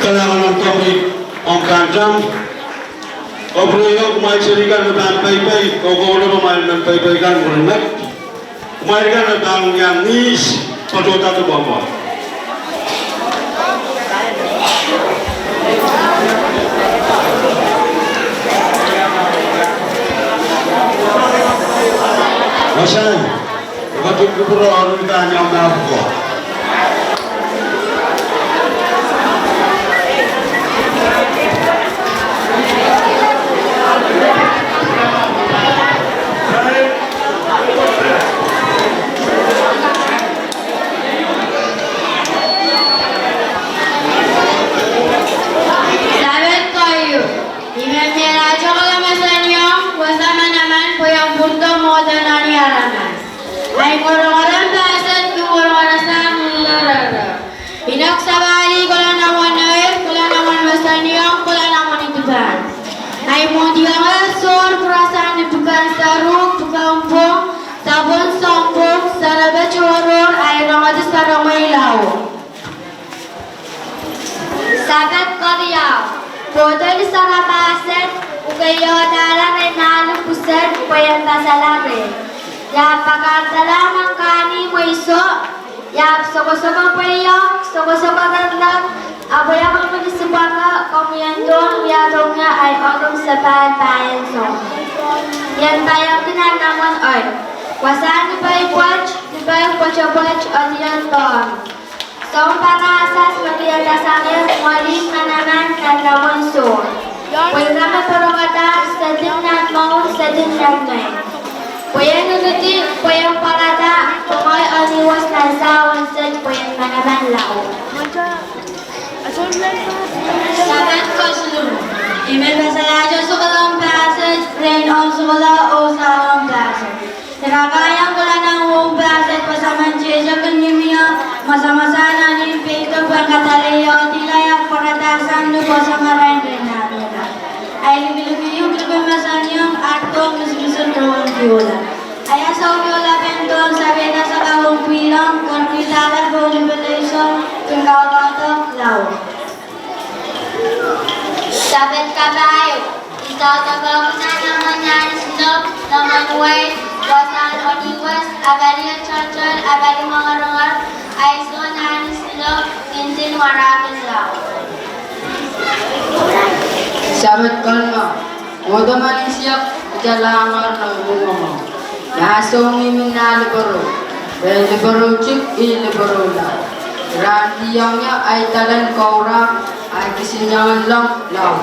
Kalahngan en tohn Omw kan dam. Operation, kumwail serihkan me pahn peipei, kokoulahte kumwail men peipei kan mwurin met. Kumwail kan me pahn iang ngihs, patohda dipomwa. Wasahn. Samet keieu. I men mehla tokala mahsanihong wasa manaman pwe ien pwurdo mwohden ni aramas. Ahi rongorong pahset kin rongorong sang ni rerere. Inek sapahl ih kola nan weneir, kola nan wen mahsanihong, kola nan wen idipahn. Ahi mwudiong sohr pwurasang ni pwukan saruhk, pwukan pwong, sapwon sounpwong, serepe tohrohr, ahi rongada sarawei lao. Samet keriau. Pwohdo ni sarawi pahset, ukeiohdahla rehn ahlu pwusen pwe ien pasala reh. Ia pakaradala nan kahnimw iso, ia sokosoko pweiong, sokosoko rerrer, ahpw ia komw pil sipwaka, komw ien dohn wiahdohng ie ahi orong sapahl pahieu soangen. Ien paiong nan nahmwen ei. Wasahn ni pei pwoat, ni pei pwetepwet, oh ni ien dohn. Sounpar asas me kihda sang ie, mwurin manaman nan nahmwen soh. Pwe ira me pwurokada, sedin nan mour, sedin nan mwein. Pwe ien iridi, pwe ien pwarada, pwe ngehi eniwes nan sawehwe sed, pwe ien manaman lao. Samet kesiluh. I men pasalahte sokolong pahset, rehn omw sokolo oh sawehwe pahset. Ira keieu kola nan wohn pahset, pwe samen teitik kin mihmi, masamasahn nan ih peido pwehn kadalehiong dihla ia pwarada sang ni pwoson marain rehn ahlo. Ahi likiliki ieu kilkil mahsanihong, ar dohn misimisin rohng kihla. Ahi sohte kihla pahn dohn sapeida saka wohn pwihn ong, kor kihda alat wohn peleisong, kin kaukaudok lao. Samet kapahieu. I sohte kohkihda nan nahmwen nahn siluh, nahmwen wehi, wasahn eniwes, apali tohtohl, apali rongorong, ahi soh nahn siluh, kin din warahkin lao. Samet keieu. Mwohdo mwahnisiek, ita lahngar nan mwomwohmw. Ia soh mihmi nan lipwerou. Rehn lipwerou tik, ih lipwerou lao. Ira kihong ie ahi dalen koura, ahi kisinieng en lohng lao.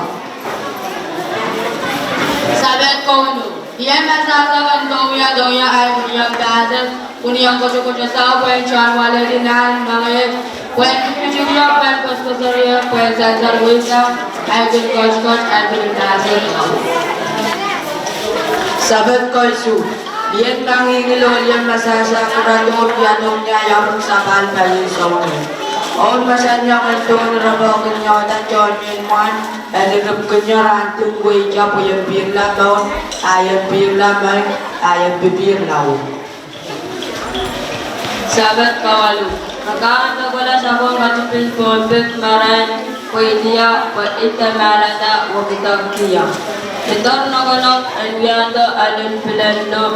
Samet kouno. I men pasalahte ken dohng wiahdohng ie ahi kunihong pahset, kunihong kotokoto saut, pwehn tohn waledi nan mengei, pwehn tikitik ie, pwehn koasoakoasor ie, pwehn sansal wihsang, ahi kin kotkot, ahi kin pahset. Samet keieu. I men pahn ngingin oh I men pasasang ira dohn wiahdohng ie ahi orong sapahl pahieu soangen. Ohl me saliong en tohn ire pwuhken iohda tohn mehn mwahn, e liripwkin ioh rahn duwehte pwe I en pihrla mour, a I en pihrla mour, a I en pipihr laud. Sapad kawalu. Re kahng dokola sapwung katipin pohn pik marain, pwe idia, pwe ih de mahlada, wekidek kihong. Idor nokonok en wiahdo alen pilen lop,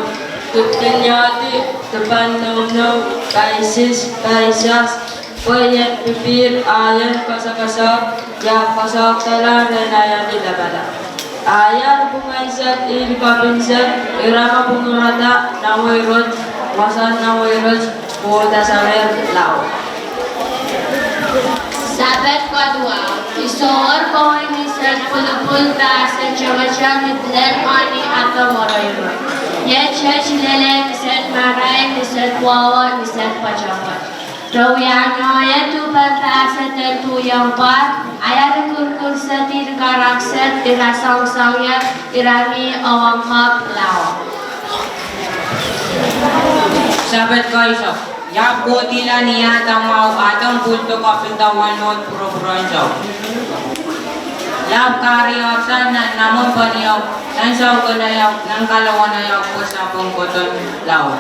dipdin iahdi, dipan noumnou, kaisis, kaisas, pwe I en pipihr, a I en kasakasahk, I ahpw kasahkdala rehn ahi lapalap. A ia ripwung en sed, ih likapin sed, ira me pwungurada, nan weirot, wasan nan weirot, kohda samer laud. Sapad kaduwa. Isohwor kowe ni sed pwulopwul, pahse, tengete, ni pilen, oh ni ahpw mwohrohror. Ie teti lelehng ni sed marain, ni sed wawa, ni sed poatopoat. Re wia nohno duwen pahse de duhyohng pwahr, a ia ri kurkur sedi, ri karak sed, ira soangsoangier, ira mih ong kapw laud. Sapad kaisok. I ahpw kohdihla ni ah tamwahu, ah dehn pwuldo kapinda wenihmwo pwuropwurehng saut. I ahpw kahrehiong sang nan nahmwen peniok, nan saukelehiok, nan kalowenehiok, pwe sapwung kohdo laud.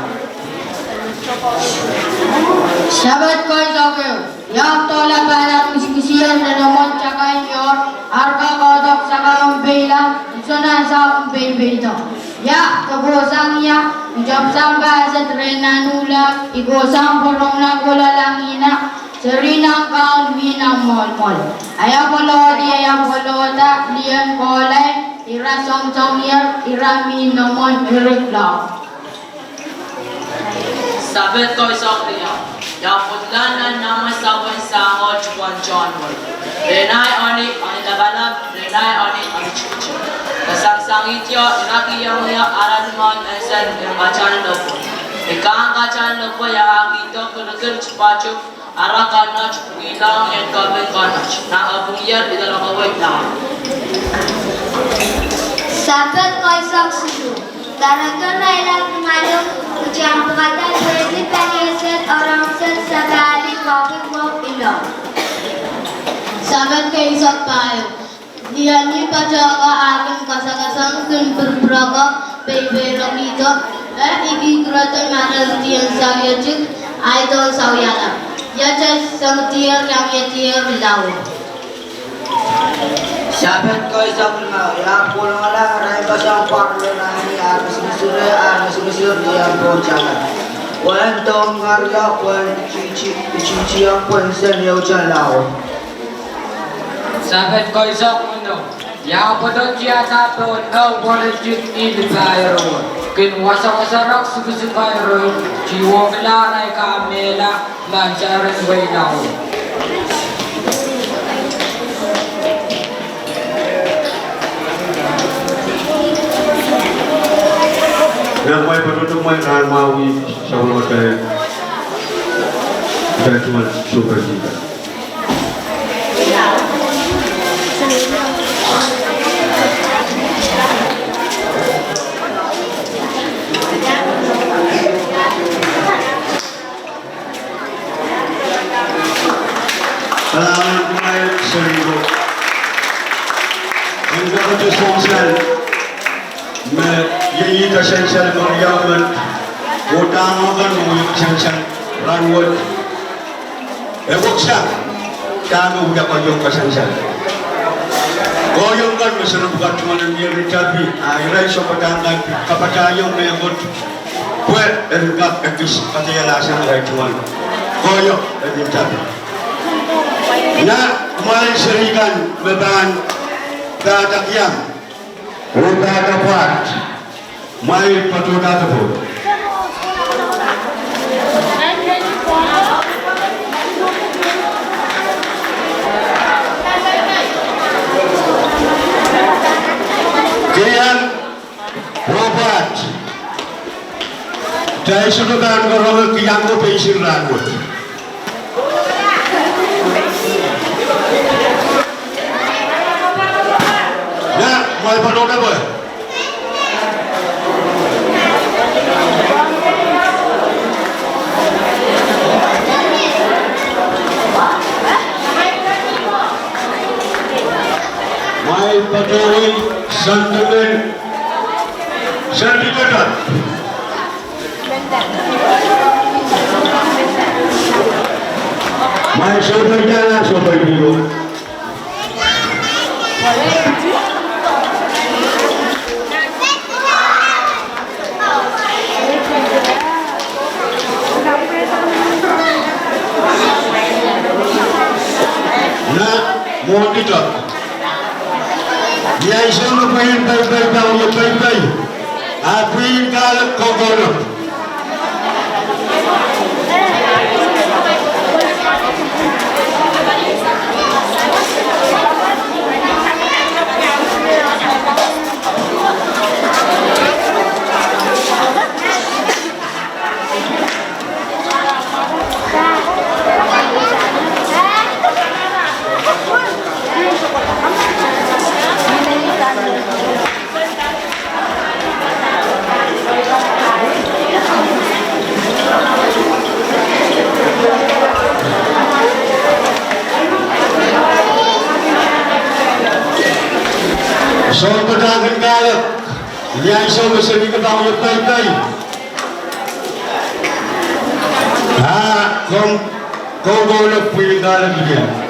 Sapad kaisok ehu. I ahpw doula pahlap kiskisier nan omwen takain iohr, ar kak kohdo sakaun peila, nsenansa en peipeido. I ahpw kohsang ie, I tepsang pahse rehn nan uhla, I kohsang pwe rong nan kohla langihna, seri nan kaun, mih nan mwohlmwohl. Aia pwolodi, aia pwoloda, lih en kohlai, ira soangsoangier, ira mih nan omwen irik laud. Sapad kaisok riau. I ahpw pwodla nan nahmwen sapwen sahngohte pwon tohn wei. Rehn ahi eni, eni lapalap, rehn ahi eni, eni tikitik. Re sangsangihdeo, ira kihong ie ara limon en sed, ira katail lepwe. Ni kahng katail lepwe, I ahkihdo kirikir, tipatik, ara kanot, wilang, ien kaping kanot. Nan kaping ier, I doadoahk wei laud. Sapad kaisok siluh. Doaropwe me I lap ni mahlung, I iang pwukada pwehki pali sed, orong sed, sapahl, kaping oh ilong. Sapad kaisok pahieu. Ni eni patohka ah kin kasakasang, kin pirpiroko, peipeirekihdo, e ikihkihdo me re idien sawiatik, ahi dehn sawiala. Iet e sangdier, iang idier laud. Sapad kaisok limau. I ahpw kolahng irail me sang pwarala nan ni ar mismisire, ar mismisir ni en pwohtaila. Pwehn dohngaria, pwehn titi, titi, pwehn sen ieu tala o. Sapad kaisok weneu. I ahpw pwodohng tiahda pohn ehu pwoaritik ih lipahr erowe. Kin wasawasarek sukisuk erowe, tiwokla arail kahmehla, mansaren wehi laud. Nan mwail patohdo mwail rahn mwahu, sapwellimatail, kitail tungoal sohpeisang. Kalahngan kumwail seri ko. En kak te sohng sel me iei kasansal me riau men. Kohda mwo kan me iei kasansal rahnwet. E weksa dahme wia koahiek kasansal. Koahiek kan me seri pwukat tungoal en mie rin tapi, a irail sounpadahk kan kapatahiong mehkot. Pwe en kak ekis kadehdehla sang irail tungoal koahiek en tapi. Nan kumwail seri kan me pahn pahtakiong oh pahtakapwat, mwail patohda doadoahk. Keieu. Robert. Kitail sohte pahn karonge kihong ko peisin rahnwet. Ia, mwail patohda pwe. Patohwan sentimen, sentimen. Mai sohte dahla sohte piro. Na, mwohn dihtok. Ni ansou me pwihn peipeida, peipeida. A pwihn kahlek kokohla. Sounpadahk en kahlek, ni ansou me se kin pahn wie peipei. A, komw, komw kohla pwihn kahlek lihpw.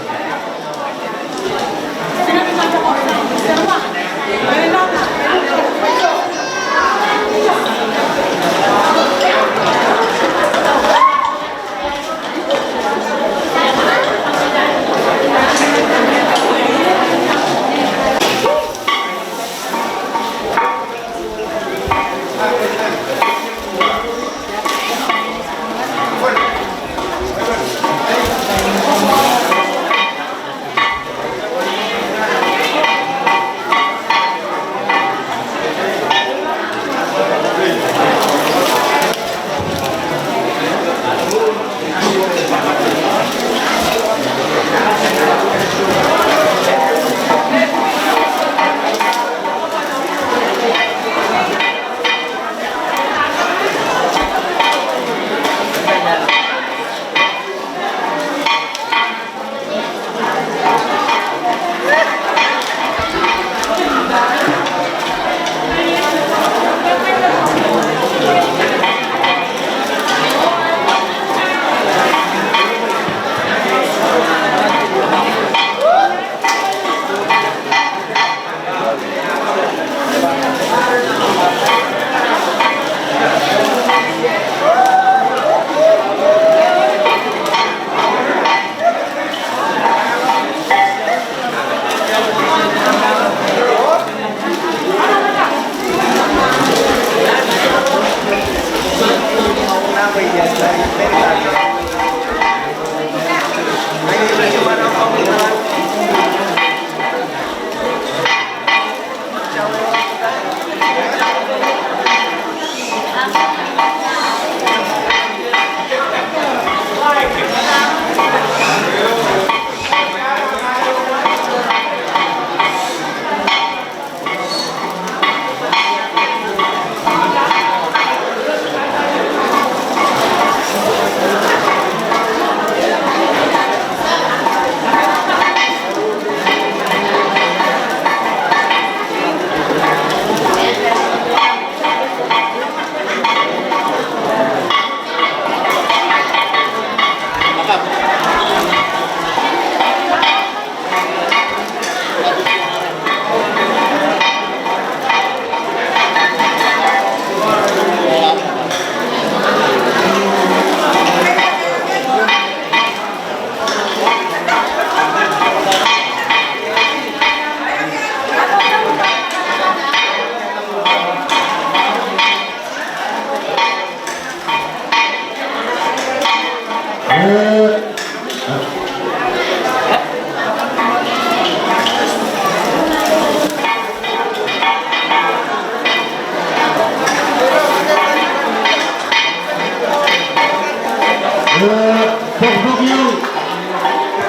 Eh, pokpokiong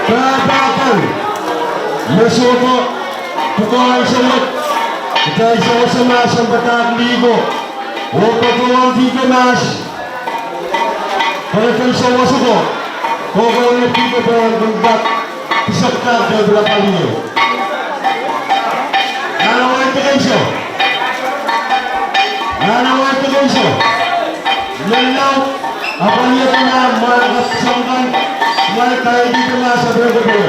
pahpa kan me sohte pwukoa ansou wet, kitail sewese mahsen padahk lih ko, oh patohwan dihke mahs, pwehki sewese ko, kohkohla dihke pwehki kin pak, pisek kan de pila palio. Tekeiso. Nan awa tekeiso. Menlau, apwaliada nan mwahnakapw soangen, mwahnakapw kaidihn mahsen pwehn kohdo.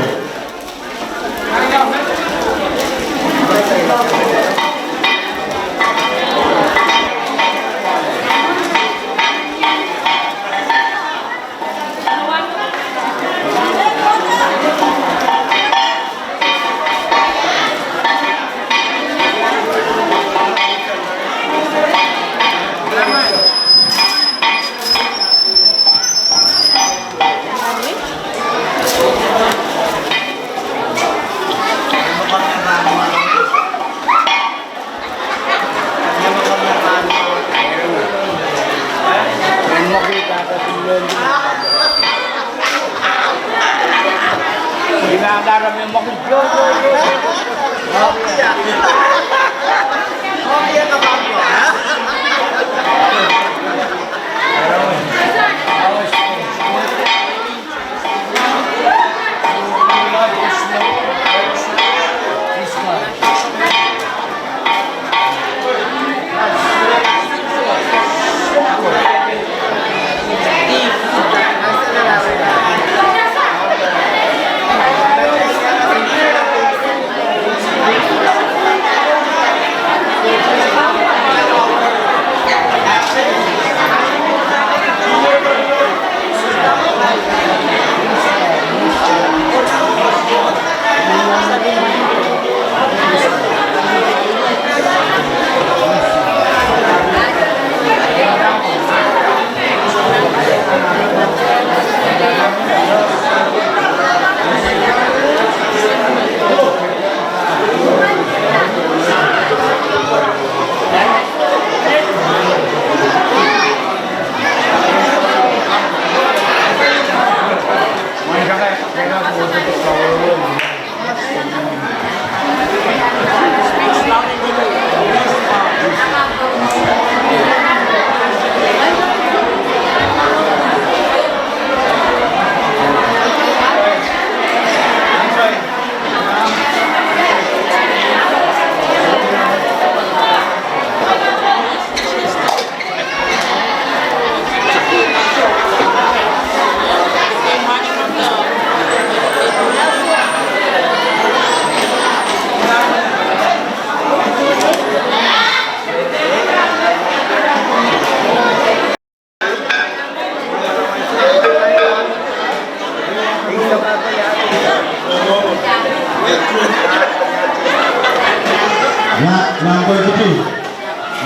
Na, na, ko ikuti.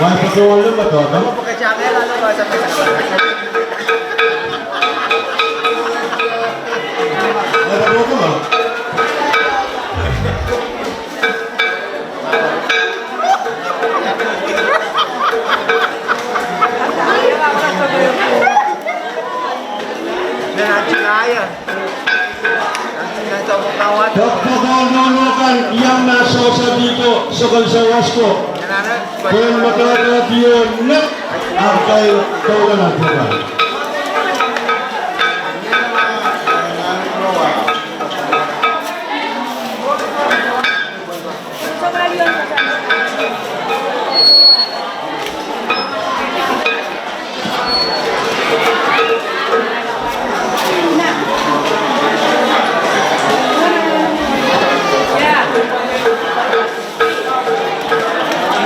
Wai pake walu patoto. Wai patoto. Doktor Kauno kan iang ma sohsa dihdo, sokol sawas ko. Pwehn makamakada dihdo nek, ahpw kaidehn nan pwukat.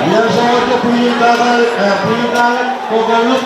Ia sohte pwihn kakan, eh, pwihn kakan, kokoluk.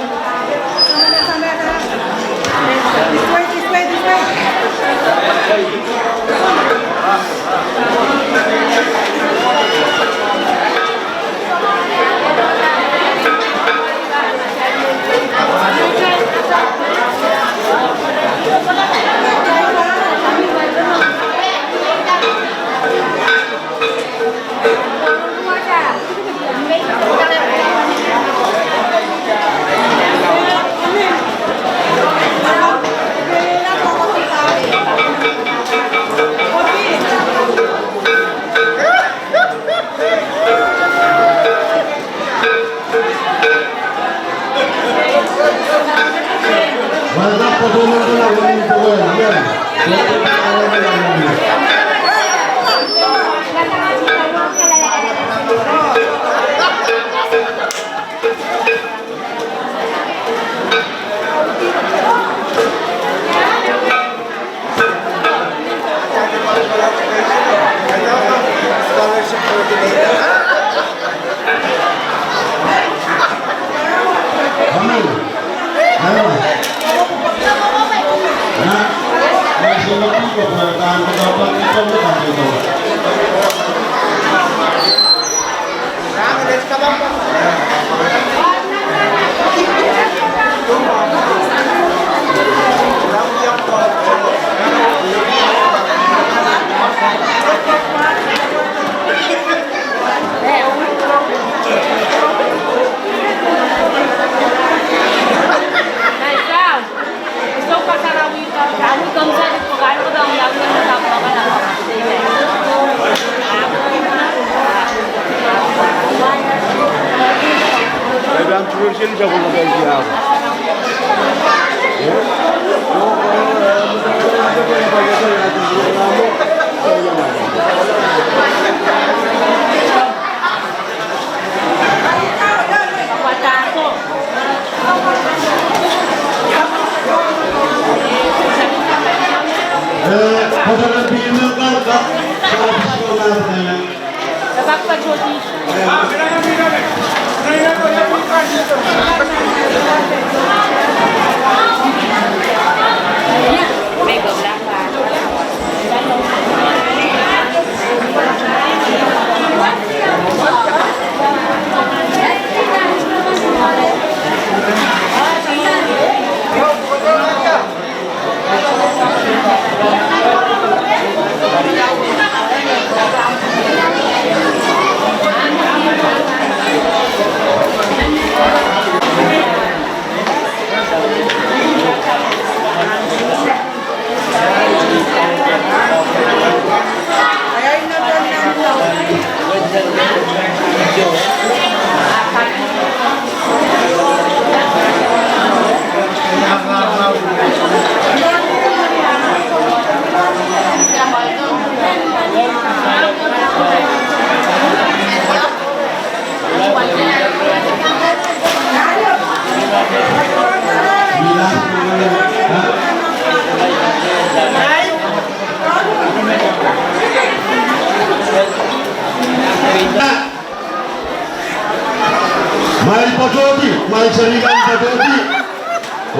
Kumwail patohdi, kumwail seri kan patohdi.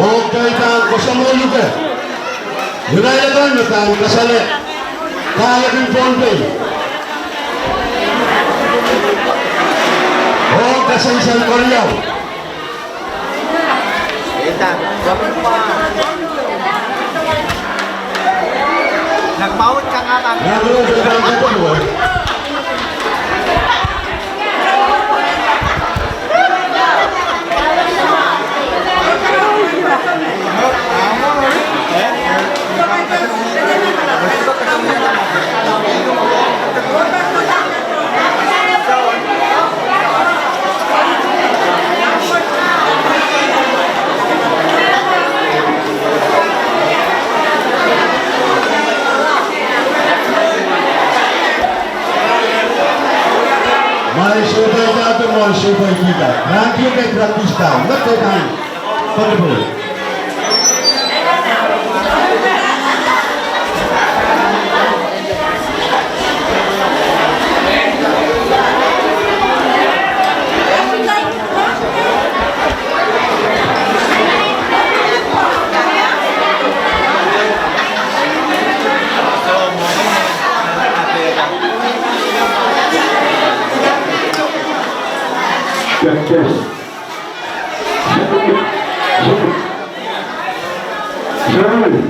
Oh kitail pahn koasoanehdi irail akan me pahn kasale kahlekin Pohnpei. Oh kasansal keriau. Kumwail sohte idahdo, kumwail sohte idahdo. Rahn kei practice down. Let them down. Pagipul. Test, test. Sorry.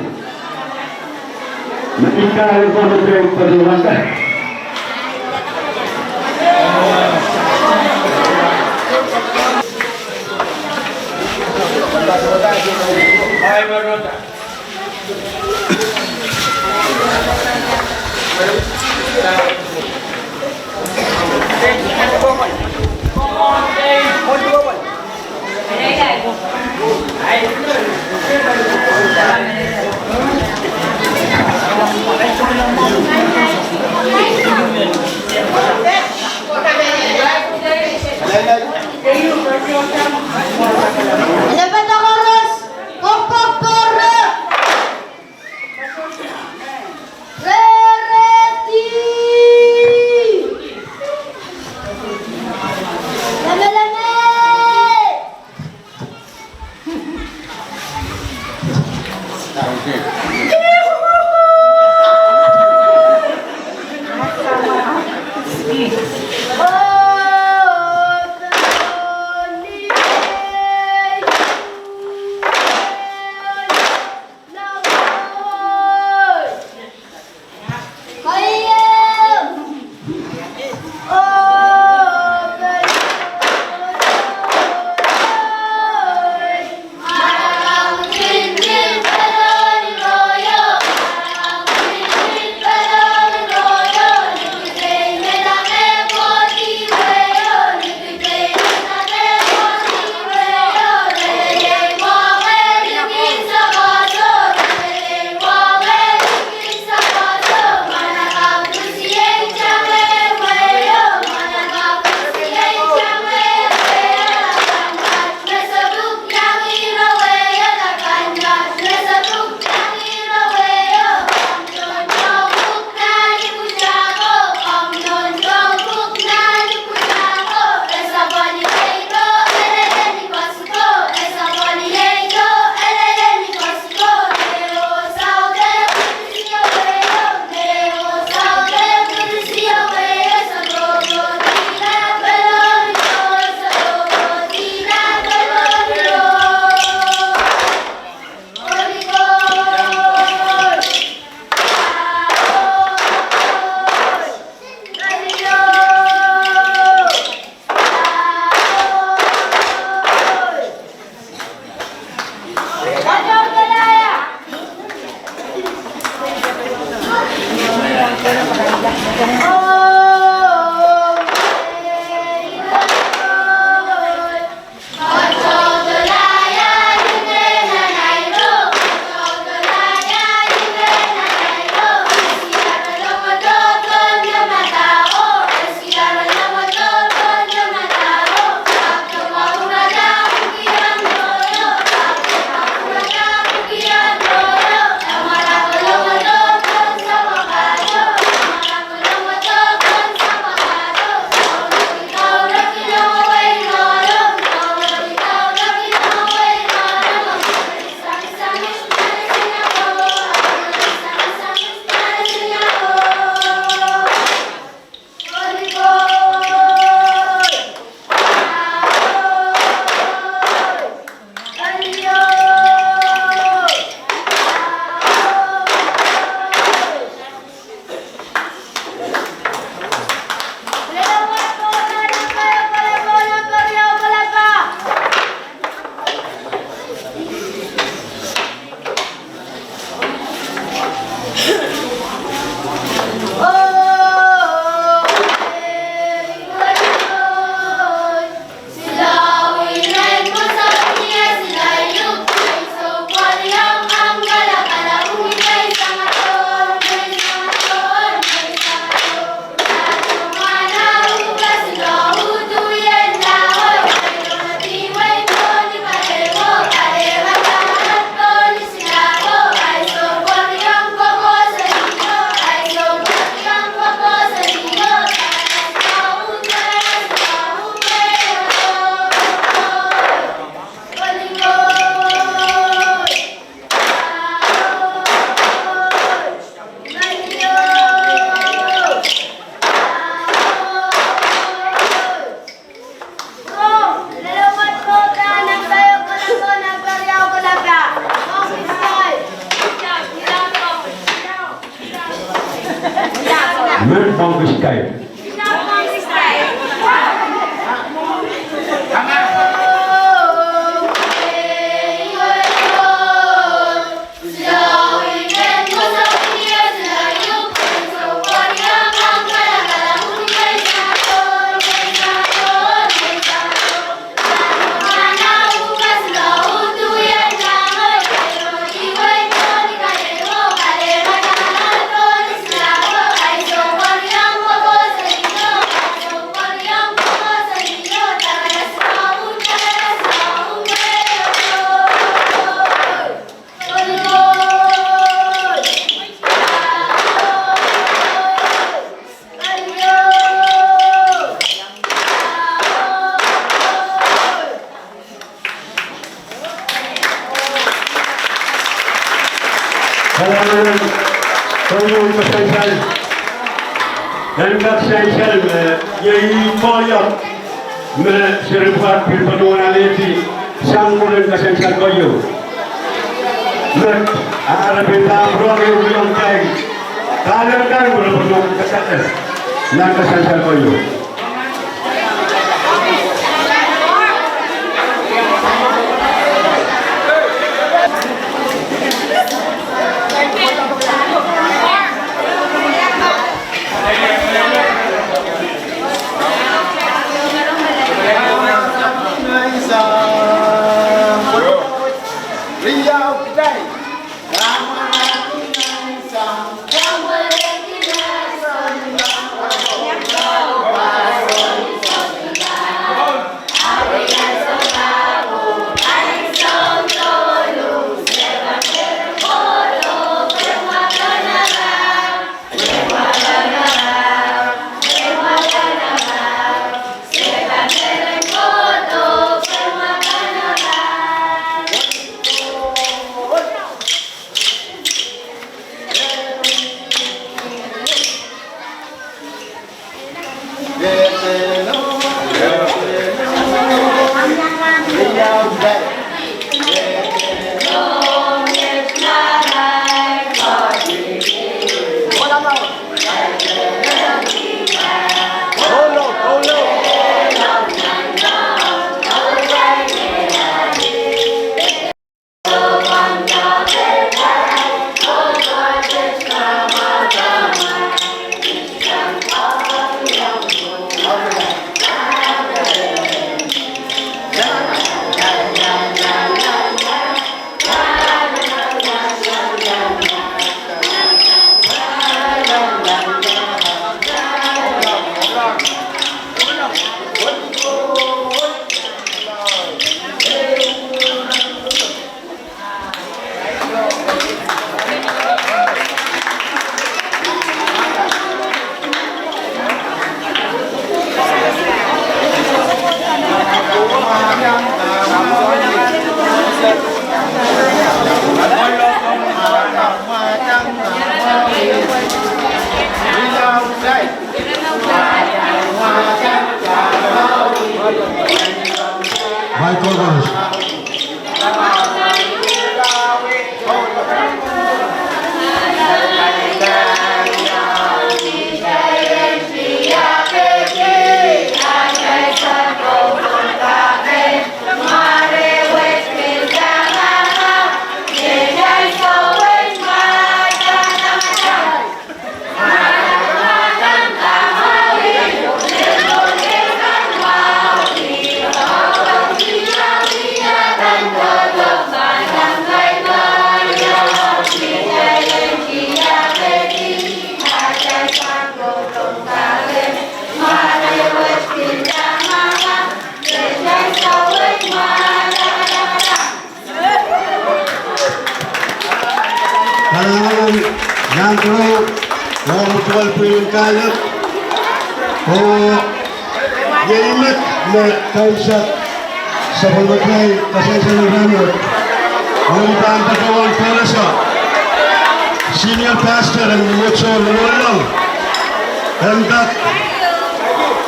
Met Mongkis Kai. Kalahngan en koaros, en kak sansal me iei koahiek me seri pwukat pil patohwan alehdi sang mwurin kasansal koahiek. Met, a re pil pahn pwurehng ehu ong kitail kahlap kan me re patohwan kasalehda nan kasansal koahiek. Kalahngan, nan kero, oh mutual pwihn en kailok, oh iei met me kaimwisekala sapwellimatail kasansal en rahnwet. Oh I pahn patohwan pwurehng senior pastor en mwomwohdiso Lolong en kak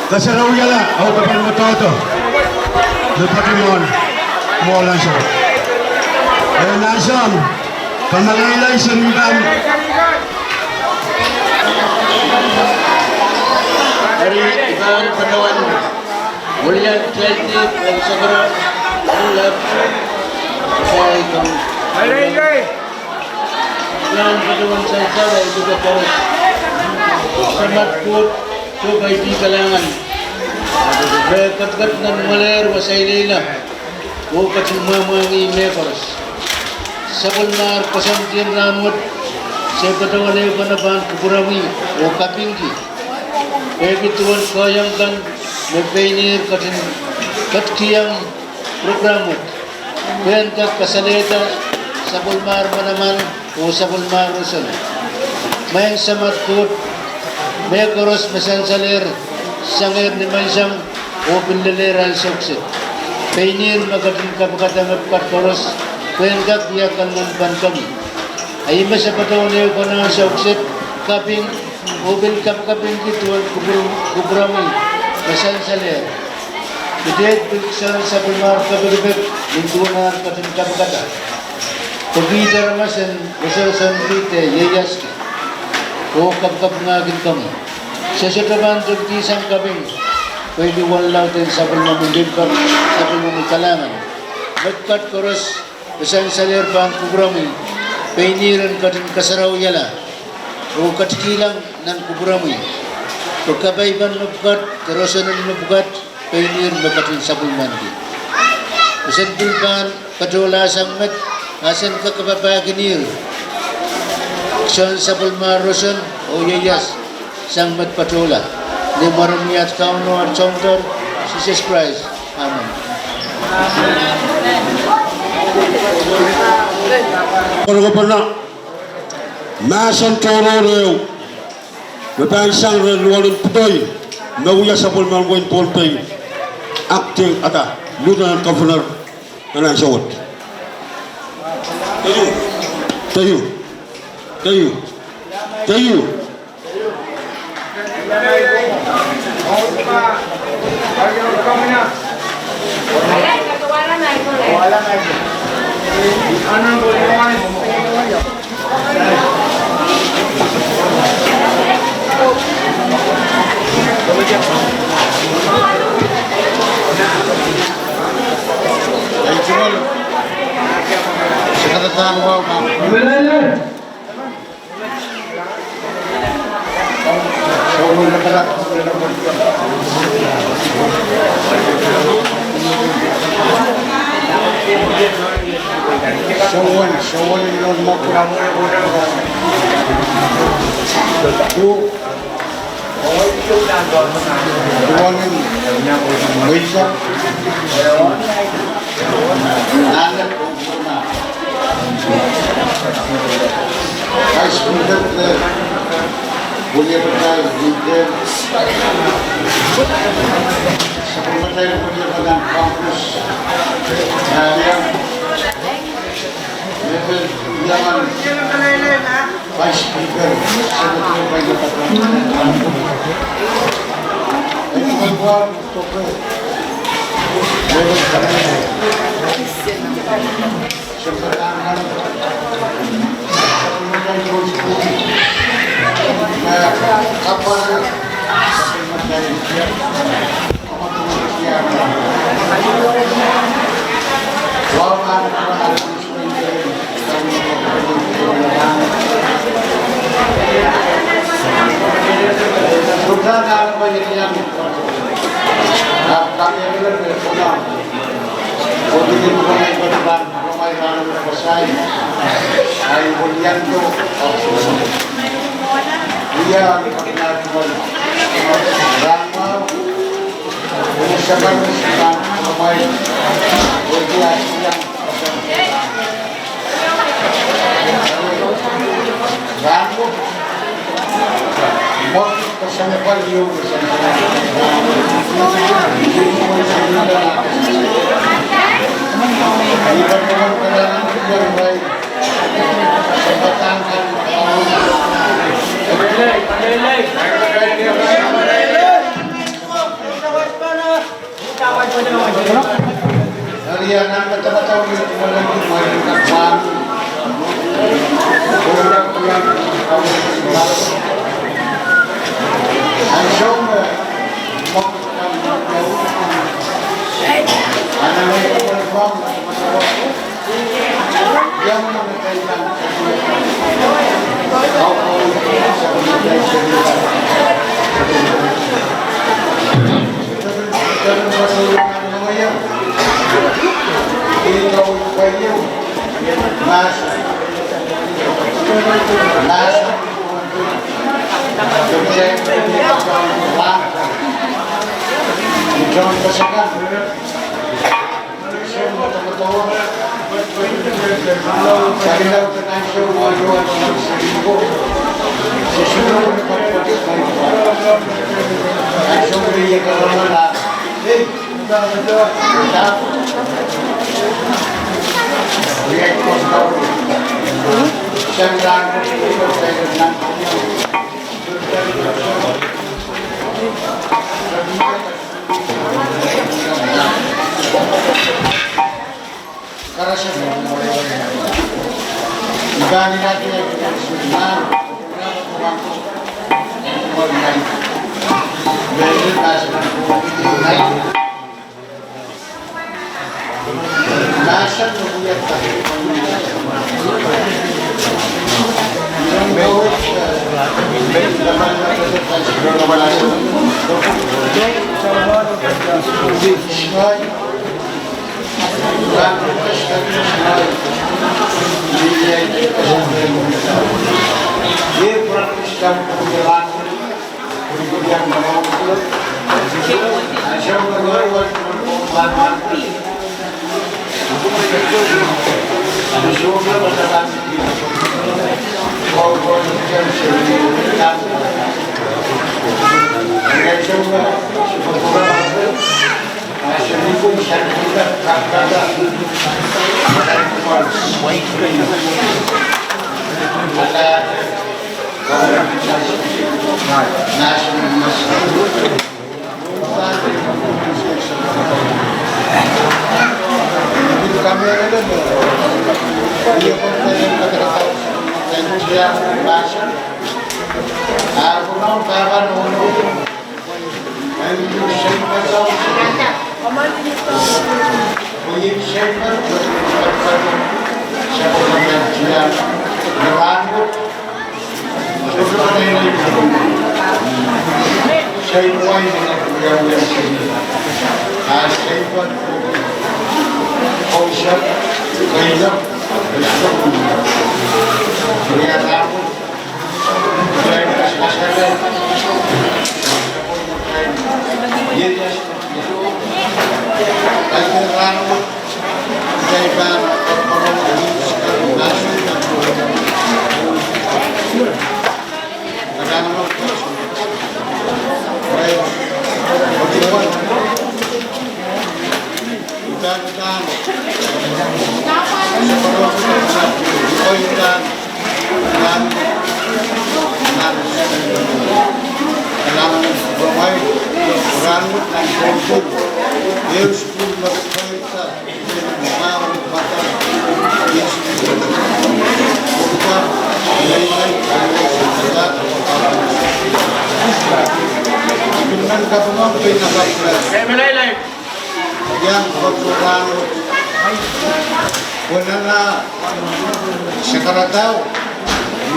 kasarawihala oh kapehn mwadahdo me patohwan mwohlan sou. E nan Sohn, kamalailai seri kan. Eri I pahn patohwan welian twenty en sakra, lap, sai kan. Nan patohwan sansal, I pil koaros. Samat Koht, soh, kaidehn kalahngan me ketiket nan mwoalehr wasa ileile oh ketin mwamwahngih mehkoaros. Sapwellimahr koasoandi en rahnwet, se patohwan ehupene pahn kupwuromwi oh kapingki, peki duwen koahiek kan me pein ihr ketin ketikihong prokram wet, pwehn kak kasalehda sapwellimahr manaman oh sapwellimahr roson. Maing Samat Koht, mehkoaros me sansalehr sangehr ni menseng oh pil lelehr ansou kiset, pein ihr me ketin kapikada mepwukat koaros, pwehn kak wia kalahngan pahn komwi. A ih me se patohwan ehupene ansou kiset, kaping, oh pil kapikapingki duwen kupwur-, kupwuromwi me sansalehr. Kitail pil kisin sapwellimahr kepikipik, nin duwen ar ketin kapikada. Pwe kiht aramas en rosorosonki de ieiaski oh kapikapingahkin komwi. Se sohte pahn tepkihsang kaping, pwehki wahnlauden sapwellimomwi limpoak, sapwellimomwi kalahngan. Mepwukat koaros me sansalehr pahn kupwuromwi, pein ihr en ketin kasarawihala oh ketikihla nan kupwuromwi. Pwe kapaipen mepwukat de rosonen mepwukat, pein ihr me ketin sapwellimaniki. Pwe sen pil pahn patohla sang met, a sen kak kapahpahkin ihr, kisin sapwellimahr roson oh ieias sang met patohla. Ni mwaren wia at Kauno oh at Soundor, Sises Krais. Amen. Korohng pahn mahsen tohrohr ehu me pahn sang rehn Luhn en Pohnpei, me wia sapwellimen wehin Pohnpei, Acting, ata, Lieutenant Governor, nan ansou wet. Thank you. Thank you. Thank you. Thank you. Vice President, eh, William Patel, William, Secretary William Patel, Congress, eh, William, William, Vice Speaker, Secretary William Patel, Congress. Tohkoh. Iang koturan, wenana, sakaradao,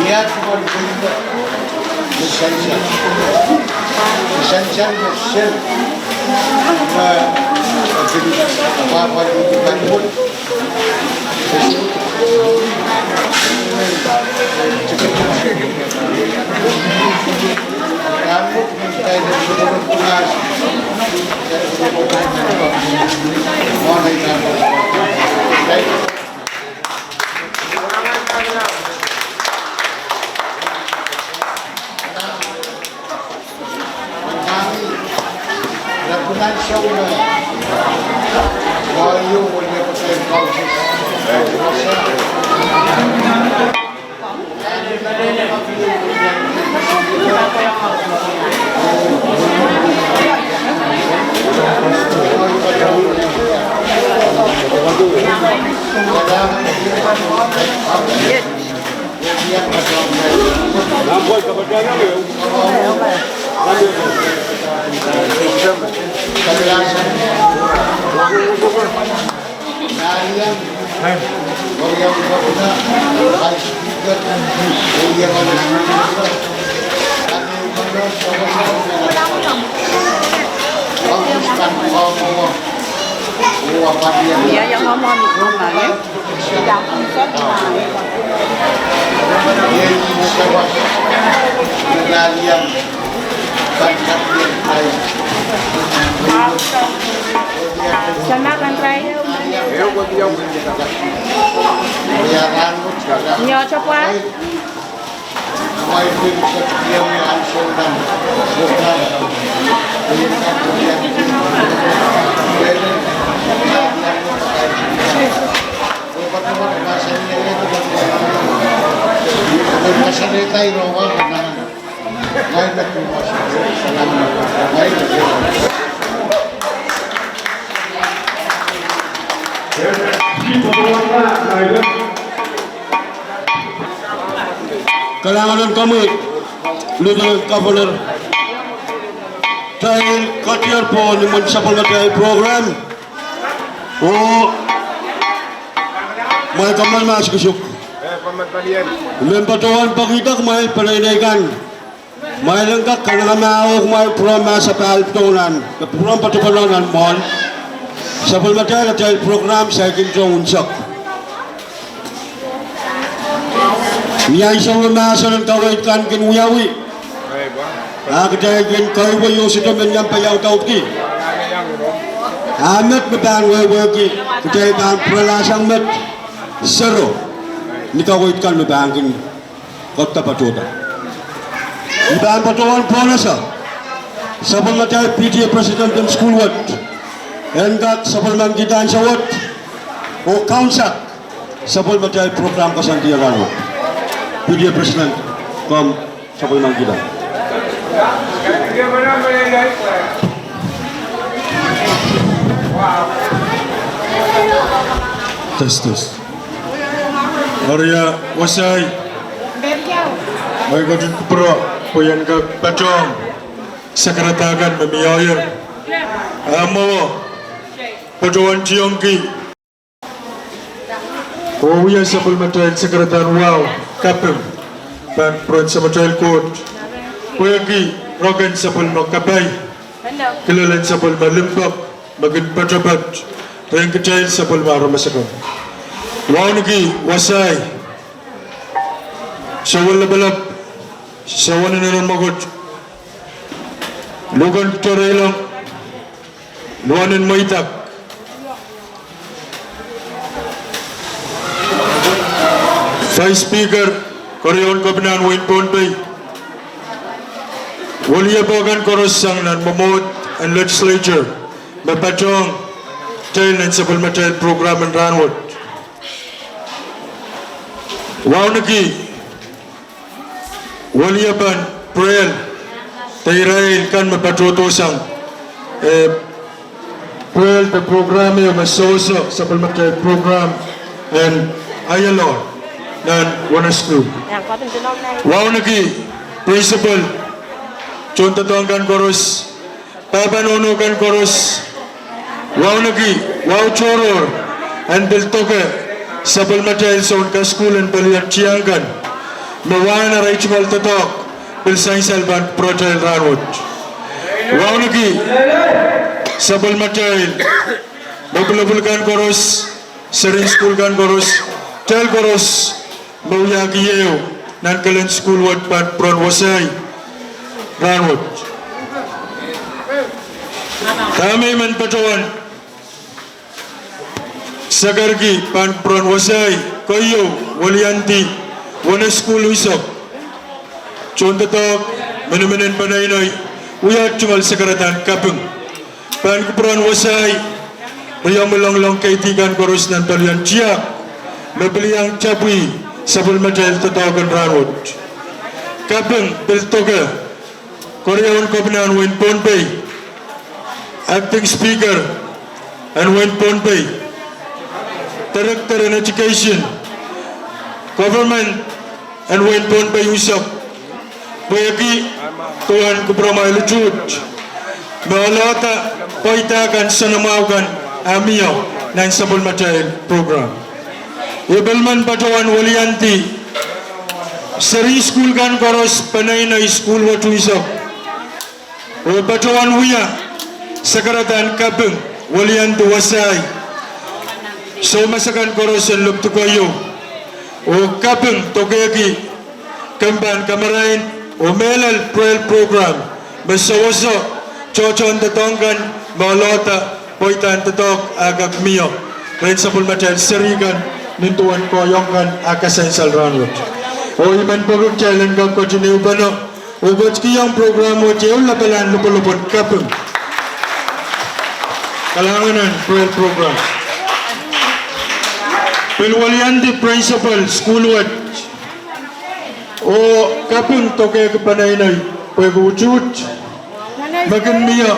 miat wan kulipa, misansan, misansan, misansan, ma, ma, pahpa, pahpa, Kalahngan en komwi, Lieutenant Governor, kitail ketier pwon imwin sapwellimatail program. Oh, mwail kamwomwen ma sukosuk. Mehn patohwan pekihda kumwail peneinei kan. Mwail en kak kanengamah oh kumwail pwurehng ma sapahl patohwan, pwurehng patohwan nan mwohn sapwellimatail atail program saikinte unsek. Ni ansou me mahsen en kaweid kan kin wiawi, a kitail kin kaiwei oh sohte men iang paiaudaudki. A met me pahn wehwehki, kitail pahn pwuralahsang met sero ni kaweid kan me pahn kin ketido patohda. I pahn patohwan pwonesa sapwellimatail P T A president en sukuhl wet en kak sapwellimankihda ansou wet oh kaunsak sapwellimatail program koasoandi en rahnwet. P T A president, komw sapwellimankihda. Test, test. Eri ia, wasahi. Mwein ketin kupwure pwe I en kak patohwan sakarada kan me mie ie. A mwo, patohwan tiongki oh wia sapwellimatail sakaradahn wahu kaping pahn pwuren Samatail Koht, pwehki roken sapwellime kapai, kilelen sapwellime limpoak me kin poatopoat rehn kitail sapwellime aramas akan. Wauneki wasahi, Sewol Lapalap, Sewol Inenen Mwekid, Luhken Doareilong, Luhn en Mweidak, Vice Speaker, Keriaun Kepinahn Wein Pohnpei, weliepe kan koaros sang nan mwomwohd en legislature me patohwan kitail nan sapwellimatail program en rahnwet. Wauneki weliepen pwurehng de irail kan me patohdo sang, eh, pwurehng de program ieu me sewese sapwellimatail program en aio nan wenesukuhl. Wauneki principal, tohndoadoahk kan koaros, Pahpa nohno kan koaros, wauneki, wahu tohrohr, en pil doke sapwellimatail soun kasukuhl en pelien tiahk kan, me wahn arail tungoal doadoahk pil sansal pahn pwuratail rahnwet. Wauneki sapwellimatail, me pwulopwul kan koaros, serihn sukuhl kan koaros, kitail koaros me wiahki ehu nan kelen sukuhl wet pahn pwuron wasa rahnwet. Dahme I men patohwan sakarki pahn pwuron wasa, keieu, weliandi, wene sukuhl unsek, tohndoadoahk, miniminen peneinei, wia tungoal sakaradahn kaping pahn kupwuren wasa, riomwi loanglong keidi kan koaros nan pelien tiahk, me pil iang tapwi sapwellimatail doadoahk en rahnwet. Kaping pil doke keriaun kopina en wehin Pohnpei, acting speaker en wehin Pohnpei, director en education, government en wehin Pohnpei unsek, pwehki duwen kupwuramwail utuht me oalohda pweida kan, soanamwahu kan, a mie nan sapwellimatail program. I pil men patohwan weliandi serihn sukuhl kan koaros, peneinei, sukuhl wet unsek, oh patohwan wia sakaradahn kaping, weliandi, wasa, soumas akan koaros en lopwuduko ieu, oh kaping dokehki kempen kamarain oh mehlel pwurehng program me sewese tohtohn doadoahk kan me oalohda pweidahn doadoahk a kak mie rehn sapwellimatail serih kan nin duwen koahiek kan a kasansal rahnwet. Oh I men peki kitail en kak continue pene oh ketikihong program wet ehu lapalahn lopwolopwon kaping, kalahngan en pwurehng program. Pil weliandi principal sukuhl wet, oh kaping dokehki peneinei pwehki utuht me kin mie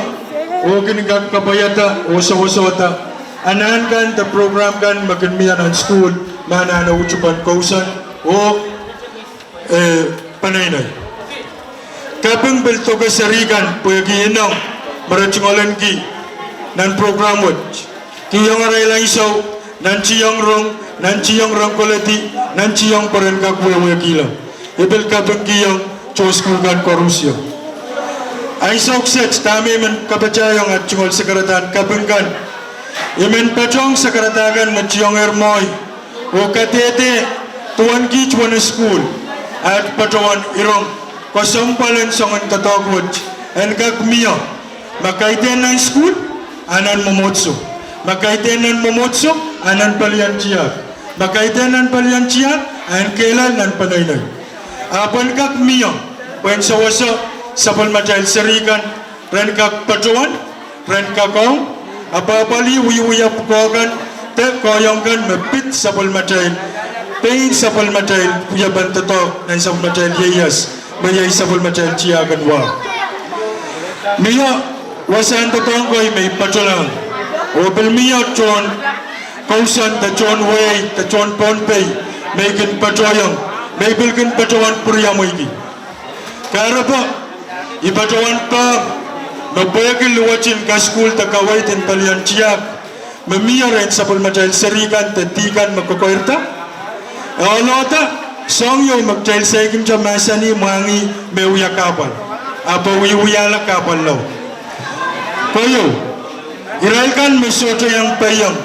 oh kin kak kapwaiada oh sewesohda anahn kan de program kan me kin mie nan sukuhl me anahne utupen kousoan oh, eh, peneinei. Kaping pil doke serih kan pwehki ineng me re tungoalenki nan program wet, kihong arail ansou, nantihong rong, nantihong rong koledi, nantihong pwe ren kak wehwehkihla. I pil kapingkihong tohn sukuhl kan koaros. Ansou kiset dahme I men kapatahiong at tungoal sakaradahn kaping kan, I men patohng sakarada kan me tiengehr mwohi oh kadehde duwen kiht wene sukuhl, at patohwan irong kesempwal en soangen doadoahk wet en kak mie, ma kaidehn nan sukuhl a nan mwomwohdiso, ma kaidehn nan mwomwohdiso a nan pelien tiahk, ma kaidehn nan pelien tiahk a en kehlail nan peneinei. A pwehn kak mie, pwehn sewese sapwellimatail serih kan ren kak patohwan, ren kak ong, apwahpwalih wiewia pwukoa kan de koahiek kan me pid sapwellimatail, pein sapwellimatail wiepen doadoahk nan sapwellimatail ieias me iei sapwellimatail tiahk en wa. Mie wasahn doadoahk kei me I patohlahng, oh pil mie tohn kousoan de tohn wehi de tohn Pohnpei me I kin patohiong, me I pil kin patohwan pwuriamweiki. Kahrepe, I patohwan pahn me pwehki luwetin kasukuhl de kaweid en pelien tiahk me mie rehn sapwellimatail serih kan de dih kan me kokoirda, e oalohda soahng ieu me kitail saikinte mahsanih mwahngih me wia kahpwal, ahpw wiwiahla kahpwal laud. Keieu, irail kan me sohte iang peiong,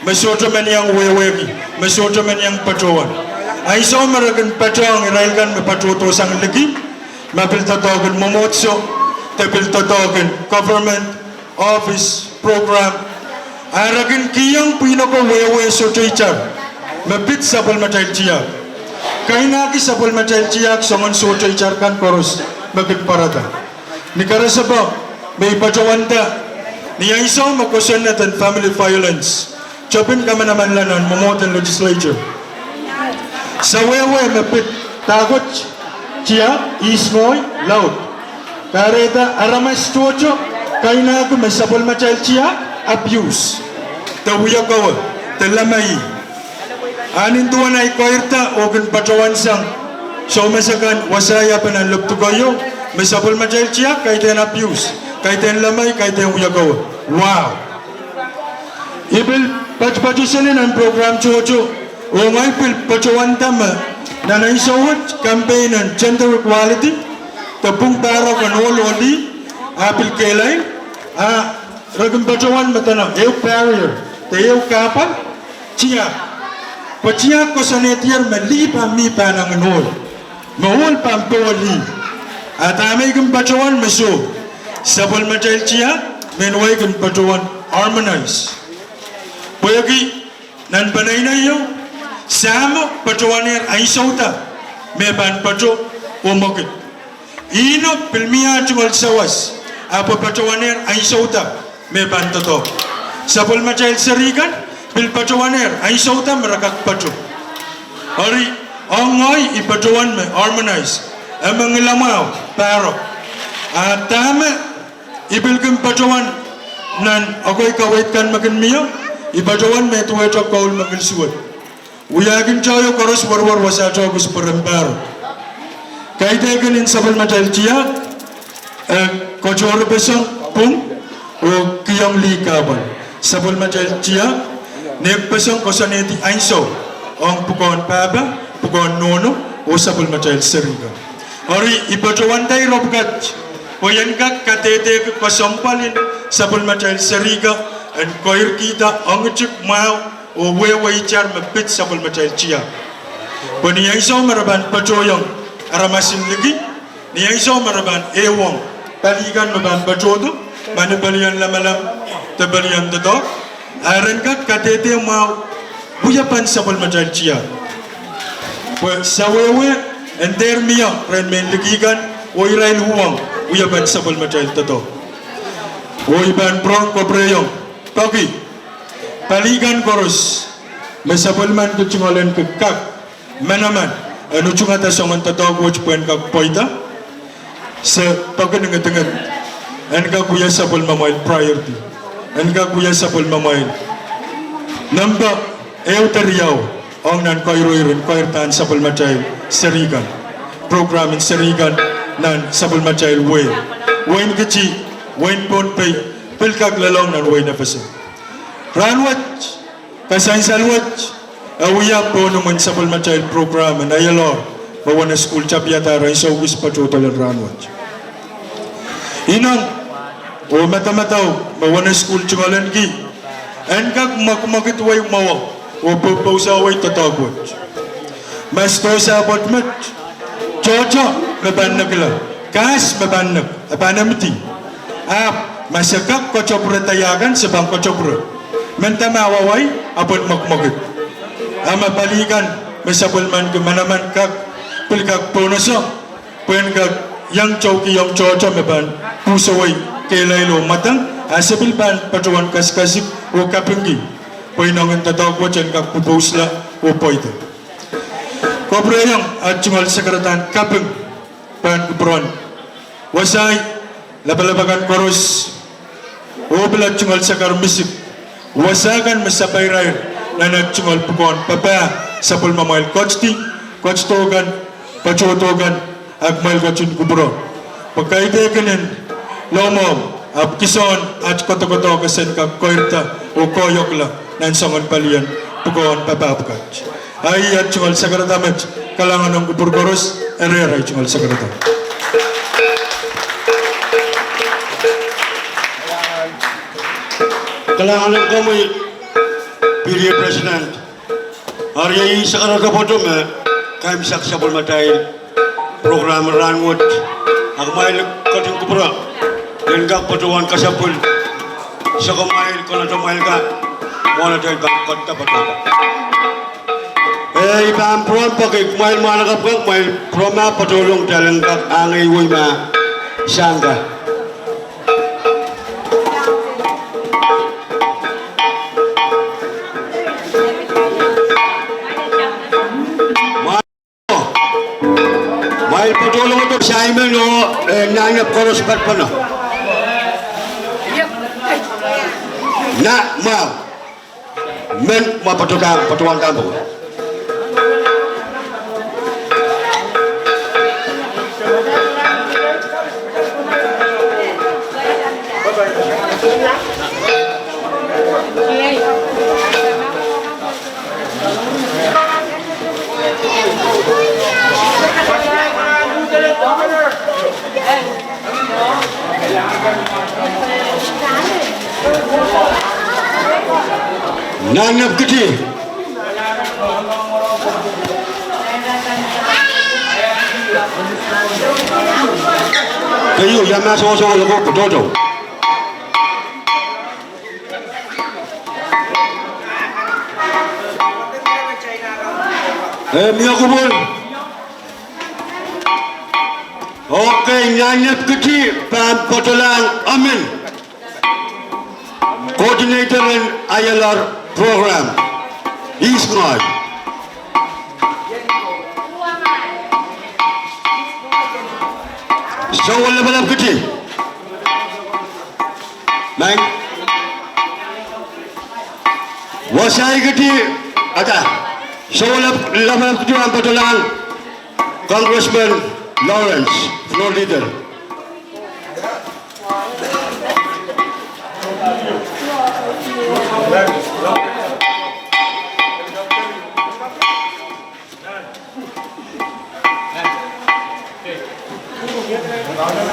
me sohte men iang wehwehki, me sohte men iang patohwan, ansou me re kin patohng irail kan me patohdo sang liki, ma pil doadoahk en mwomwohdiso de pil doadoahk en government office program, a re kin kihong pwihn oko wehwe sohte itar me pid sapwellimatail tiahk. Kainahki sapwellimatail tiahk soangen sohte itar kan koaros me kin pwarada. Ni karasepe me I patohwanda, ni ansou me kosonned en family violence tepin kamanamanla nan mwomwohden legislature, sawehwe me pid dahkot tiahk ihs ngehi laud. Kahrehda aramas tohto kainahki me sapwellimatail tiahk abuse de wiekowe de leme ih. A nin duwen ahi koirda oh kin patohwan sang soumas akan, wasa ape nan lopwuduko ieu, me sapwellimatail tiahk kaidehn abuse. Kaidehn lemei, kaidehn wia kowe. Wow. I pil patopato seli nan program tohto, oh ngehi pil patohwanda me nan ansou wet campaign en gender equality, de pwung pahrek en ohl oh lih, a pil kehlail, a re kin patohwan me dene ehu barrier, de ehu kahpwal, tiahk. Pwe tiahk koasoanehdier me lih pahn mih pahn angin ohl, me ohl pahn powe lih. A dahme I kin patohwan me soh, sapwellimatail tiahk, mehn wai kin patohwan harmonize. Pwehki nan peneinei ieu, Sahmo patohwanehr ansou da me pahn pato oh mwekid. Ihno pil mie tungoal sawas, ahpw patohwanehr ansou da me pahn doadoahk. Sapwellimatail seri kan pil patohwanehr ansou da me re kak pato. Eri, ong ngehi I patohwan me harmonize, e me ngilamwahu, pahrek. A dahme I pil kin patohwan nan ekei kaweid kan me kin mie, I patohwan me duwehte koul me ngilisuwed. Wiahkin tohto koaros werwer wasahte kis pwe re pahrek. Kaidehkin en sapwellimatail tiahk, e koatoropeseng pwung oh kihong lih kahpwal. Sapwellimatail tiahk, neipeseng koasoanehdi ansou ong pwukoahn pahpa, pwukoahn nohno, oh sapwellimatail seri kan. Eri I patohwanda ire pwukat, pwe en kak kadehdehki kesempwal en sapwellimatail seri kan en koirkihda ongitik mwahu oh wehwehter me pid sapwellimatail tiahk. Pwe ni ansou me re pahn patohiong aramasin liki, ni ansou me re pahn ehuong pali kan me pahn patohdo, manipelien lamalam de pelien doadoahk, a ren kak kadehde mwahu wiepen sapwellimatail tiahk. Pwe sawehwe en dehr mie rehn mehn liki kan, oh irail uhwong wiepen sapwellimatail doadoahk. Oh I pahn pwurehng kapwurehiong peki pali kan koaros me sapwellimen tungoal en kak manaman en utungada soangen doadoahk wet pwehn kak pweida. Se peki ni ngidingid en kak wia sapwellimamwail priority, en kak wia sapwellimamwail nempe ehu de riau ong nan koiroiren koirdahn sapwellimatail seri kan, program en seri kan nan sapwellimatail wehi, Wehin Kiti, Wehin Pohnpei, pil kak lelohng nan Wehin FSM. Rahnwet, kasansal wet e wia pohn imwin sapwellimatail program en aieloar me wene sukuhl tapihada ansou kis patohdo lel rahnwet. Ineng oh madamadau me wene sukuhl tungoal en ki en kak mwekimwekid wei mwowe oh poupousawei doadoahk wet. Ma sidohsa pwoat met, tohto me pahn nekila, kahs me pahn nek, e pahn empty. Ahpw ma se kak kotopwurehda ia kan, se pahn kotopwure. Mendahte ma wawai, ahpw en mwekimwekid. A ma pali kan me sapwellimanki manaman kak, pil kak pohnese, pwehn kak iang tohkihong tohto me pahn pwusawei kehlail oh mwadang, a se pil pahn patohwan kasikasik oh kapingki pwe ineng en doadoahk wet en kak pwupwousla oh pweida. Kapwurehiong at tungoal sakaradahn kaping pahn kupwuren wasahi lapalap akan koaros, oh pil at tungoal sakar misik, wasa kan me sapairair nan at tungoal pwukoahn papah, sapwellimamwail ketidi, ketido kan, patohdo kan, a kumwail ketin kupwure pwe kaidehkin en lohmwohng, ahpw kisohn at kodokodohk e sen kak koirda oh koahiekla nan soangen palien pwukoahn papah pwukat. A ih at tungoal sakarada met. Kalahngan ong kupwur koaros, eri eri tungoal sakarada. Kalahngan ong komwi, P T A President. Eri ih sakarada pwoato me kaimwisekda sapwellimatail program rahnwet, a kumwail ketin kupwure en kak patohwan kasapwil soakamwail, konehtamwail kan, mwohn atail pahn ketido patohdo. Eh, I pahn pwurehng peki kumwail mwahnakapw kan, kumwail pwurehng ma patohlong, kitail en kak angei wei ma sang ka. Kumwail patohlong, patohdo sang men oh, eh, nan koaros patpene. Na mwahu men ma patohdo, patohwan kan pwe Nan Nepkiti. Keieu, ia ma sohso loko pototo. Eh, mie kupwur. Okay, Nan Nepkiti pahn poatolahng amen. Coordinator en I L R program. Ihs ngehi? Souleng Lapalap Kiti. Maing. Wasai Kiti, ata. Souleng Lapalap Kiti pahn poatolahng Congressman Lawrence, floor leader.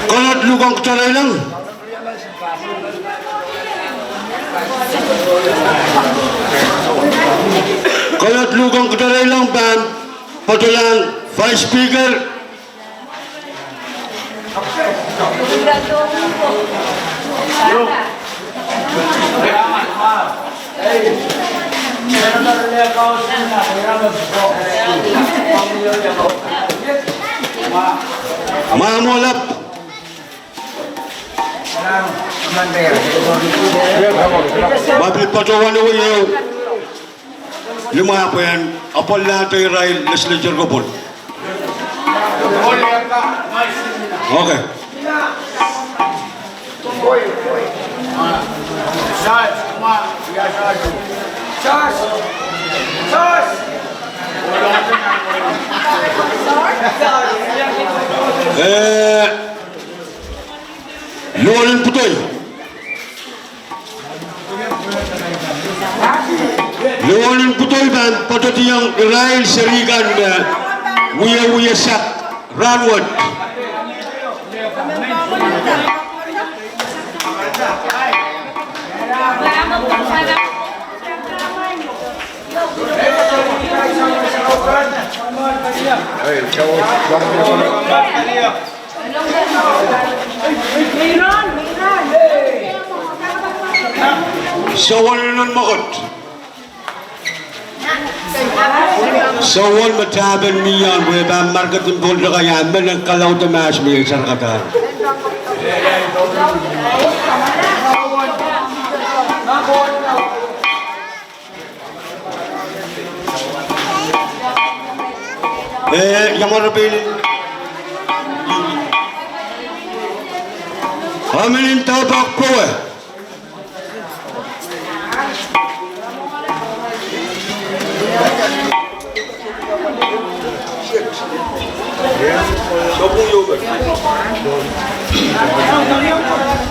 Colored Lukong Kitareilong. Colored Lukong Kitareilong pahn poatolahng Vice Speaker. Mwamwolap. Ma pil patohwan ehu ehu. Limwahpwehn apwalahte irail legislature ko pwon. Okay. Eh, Luonen Pwutoi. Luonen Pwutoi pahn poatotiong irail seri kan me wiewia sak rahnwet. Souleng en mwekid. Souleng me tahpen mie pwe pahn marked en pwon doka ia mehn kalaudehla mahs me sarakada. Eh, ia mware pil. Amen, in tau pak powe.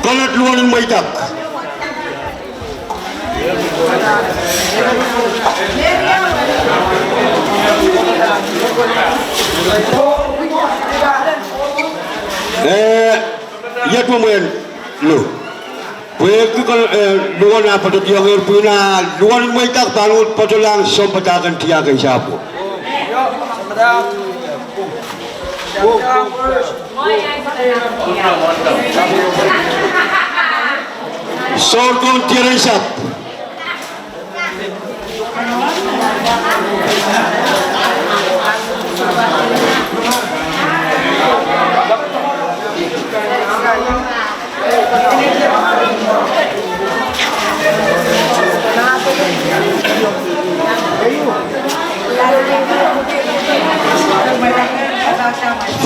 Colored Luonen Mweidak. Eh, ia duwen mwein, no. Pwehki, eh, Luonen ah poatotiong, pwihn ah Luonen Mweidak pahn uhd poatolahng sounpadahk en tiahk en sahpwo. Sourkon Tieren Sahpw.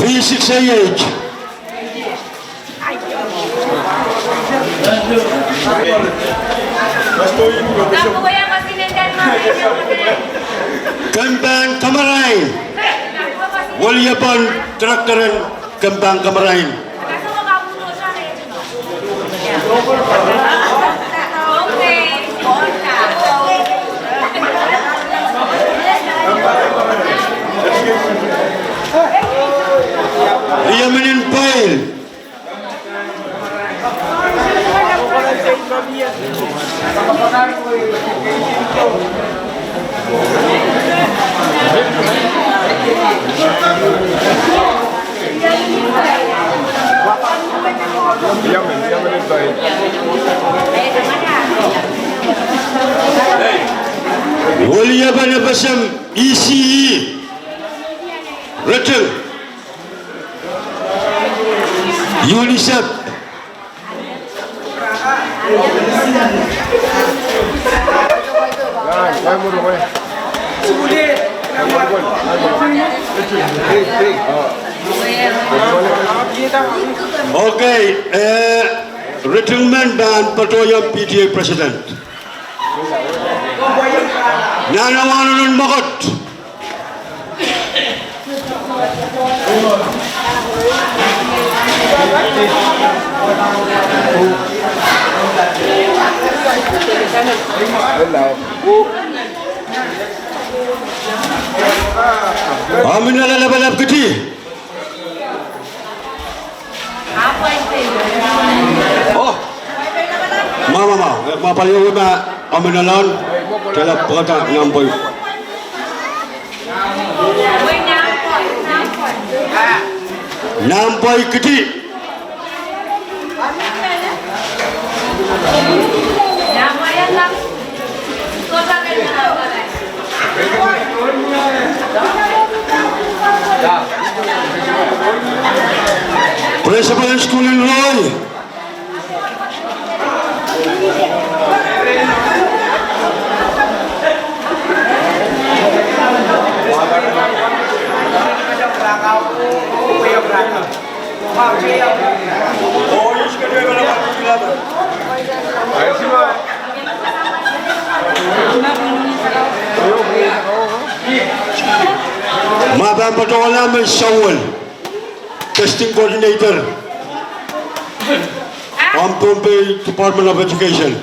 Three six eight. Kempahn kamarain. Weliepen director en kempahn kamarain. Minin Pail. Weliepen FSM, ECE, Riting, UNICEF. Okay, eh, Riting men pahn patohiong PTA president. Nan awa nan mwakot. Aminola lapalap kiti. Oh. Ma, ma, ma, ma pali ewe ma aminolan, tela pwata namboi. Namboi kiti. Principal en sukuhl en Roy. Ma pahn patohla me Samuel, testing coordinator, Pohnpei Department of Education.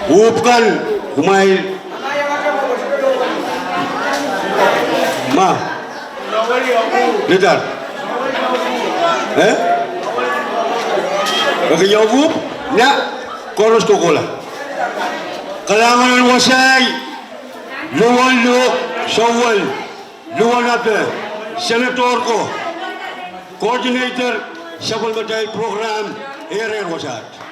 Uhpw kan, kumwail. Ma. Leader. Eh? Eri uhpw, na, koaros kohkohla. Kalahngan en wasa, Luwal Luke Samuel, Luwal Ape, Senator ko, Coordinator, Sapwellimatail Program, erehr wasaht.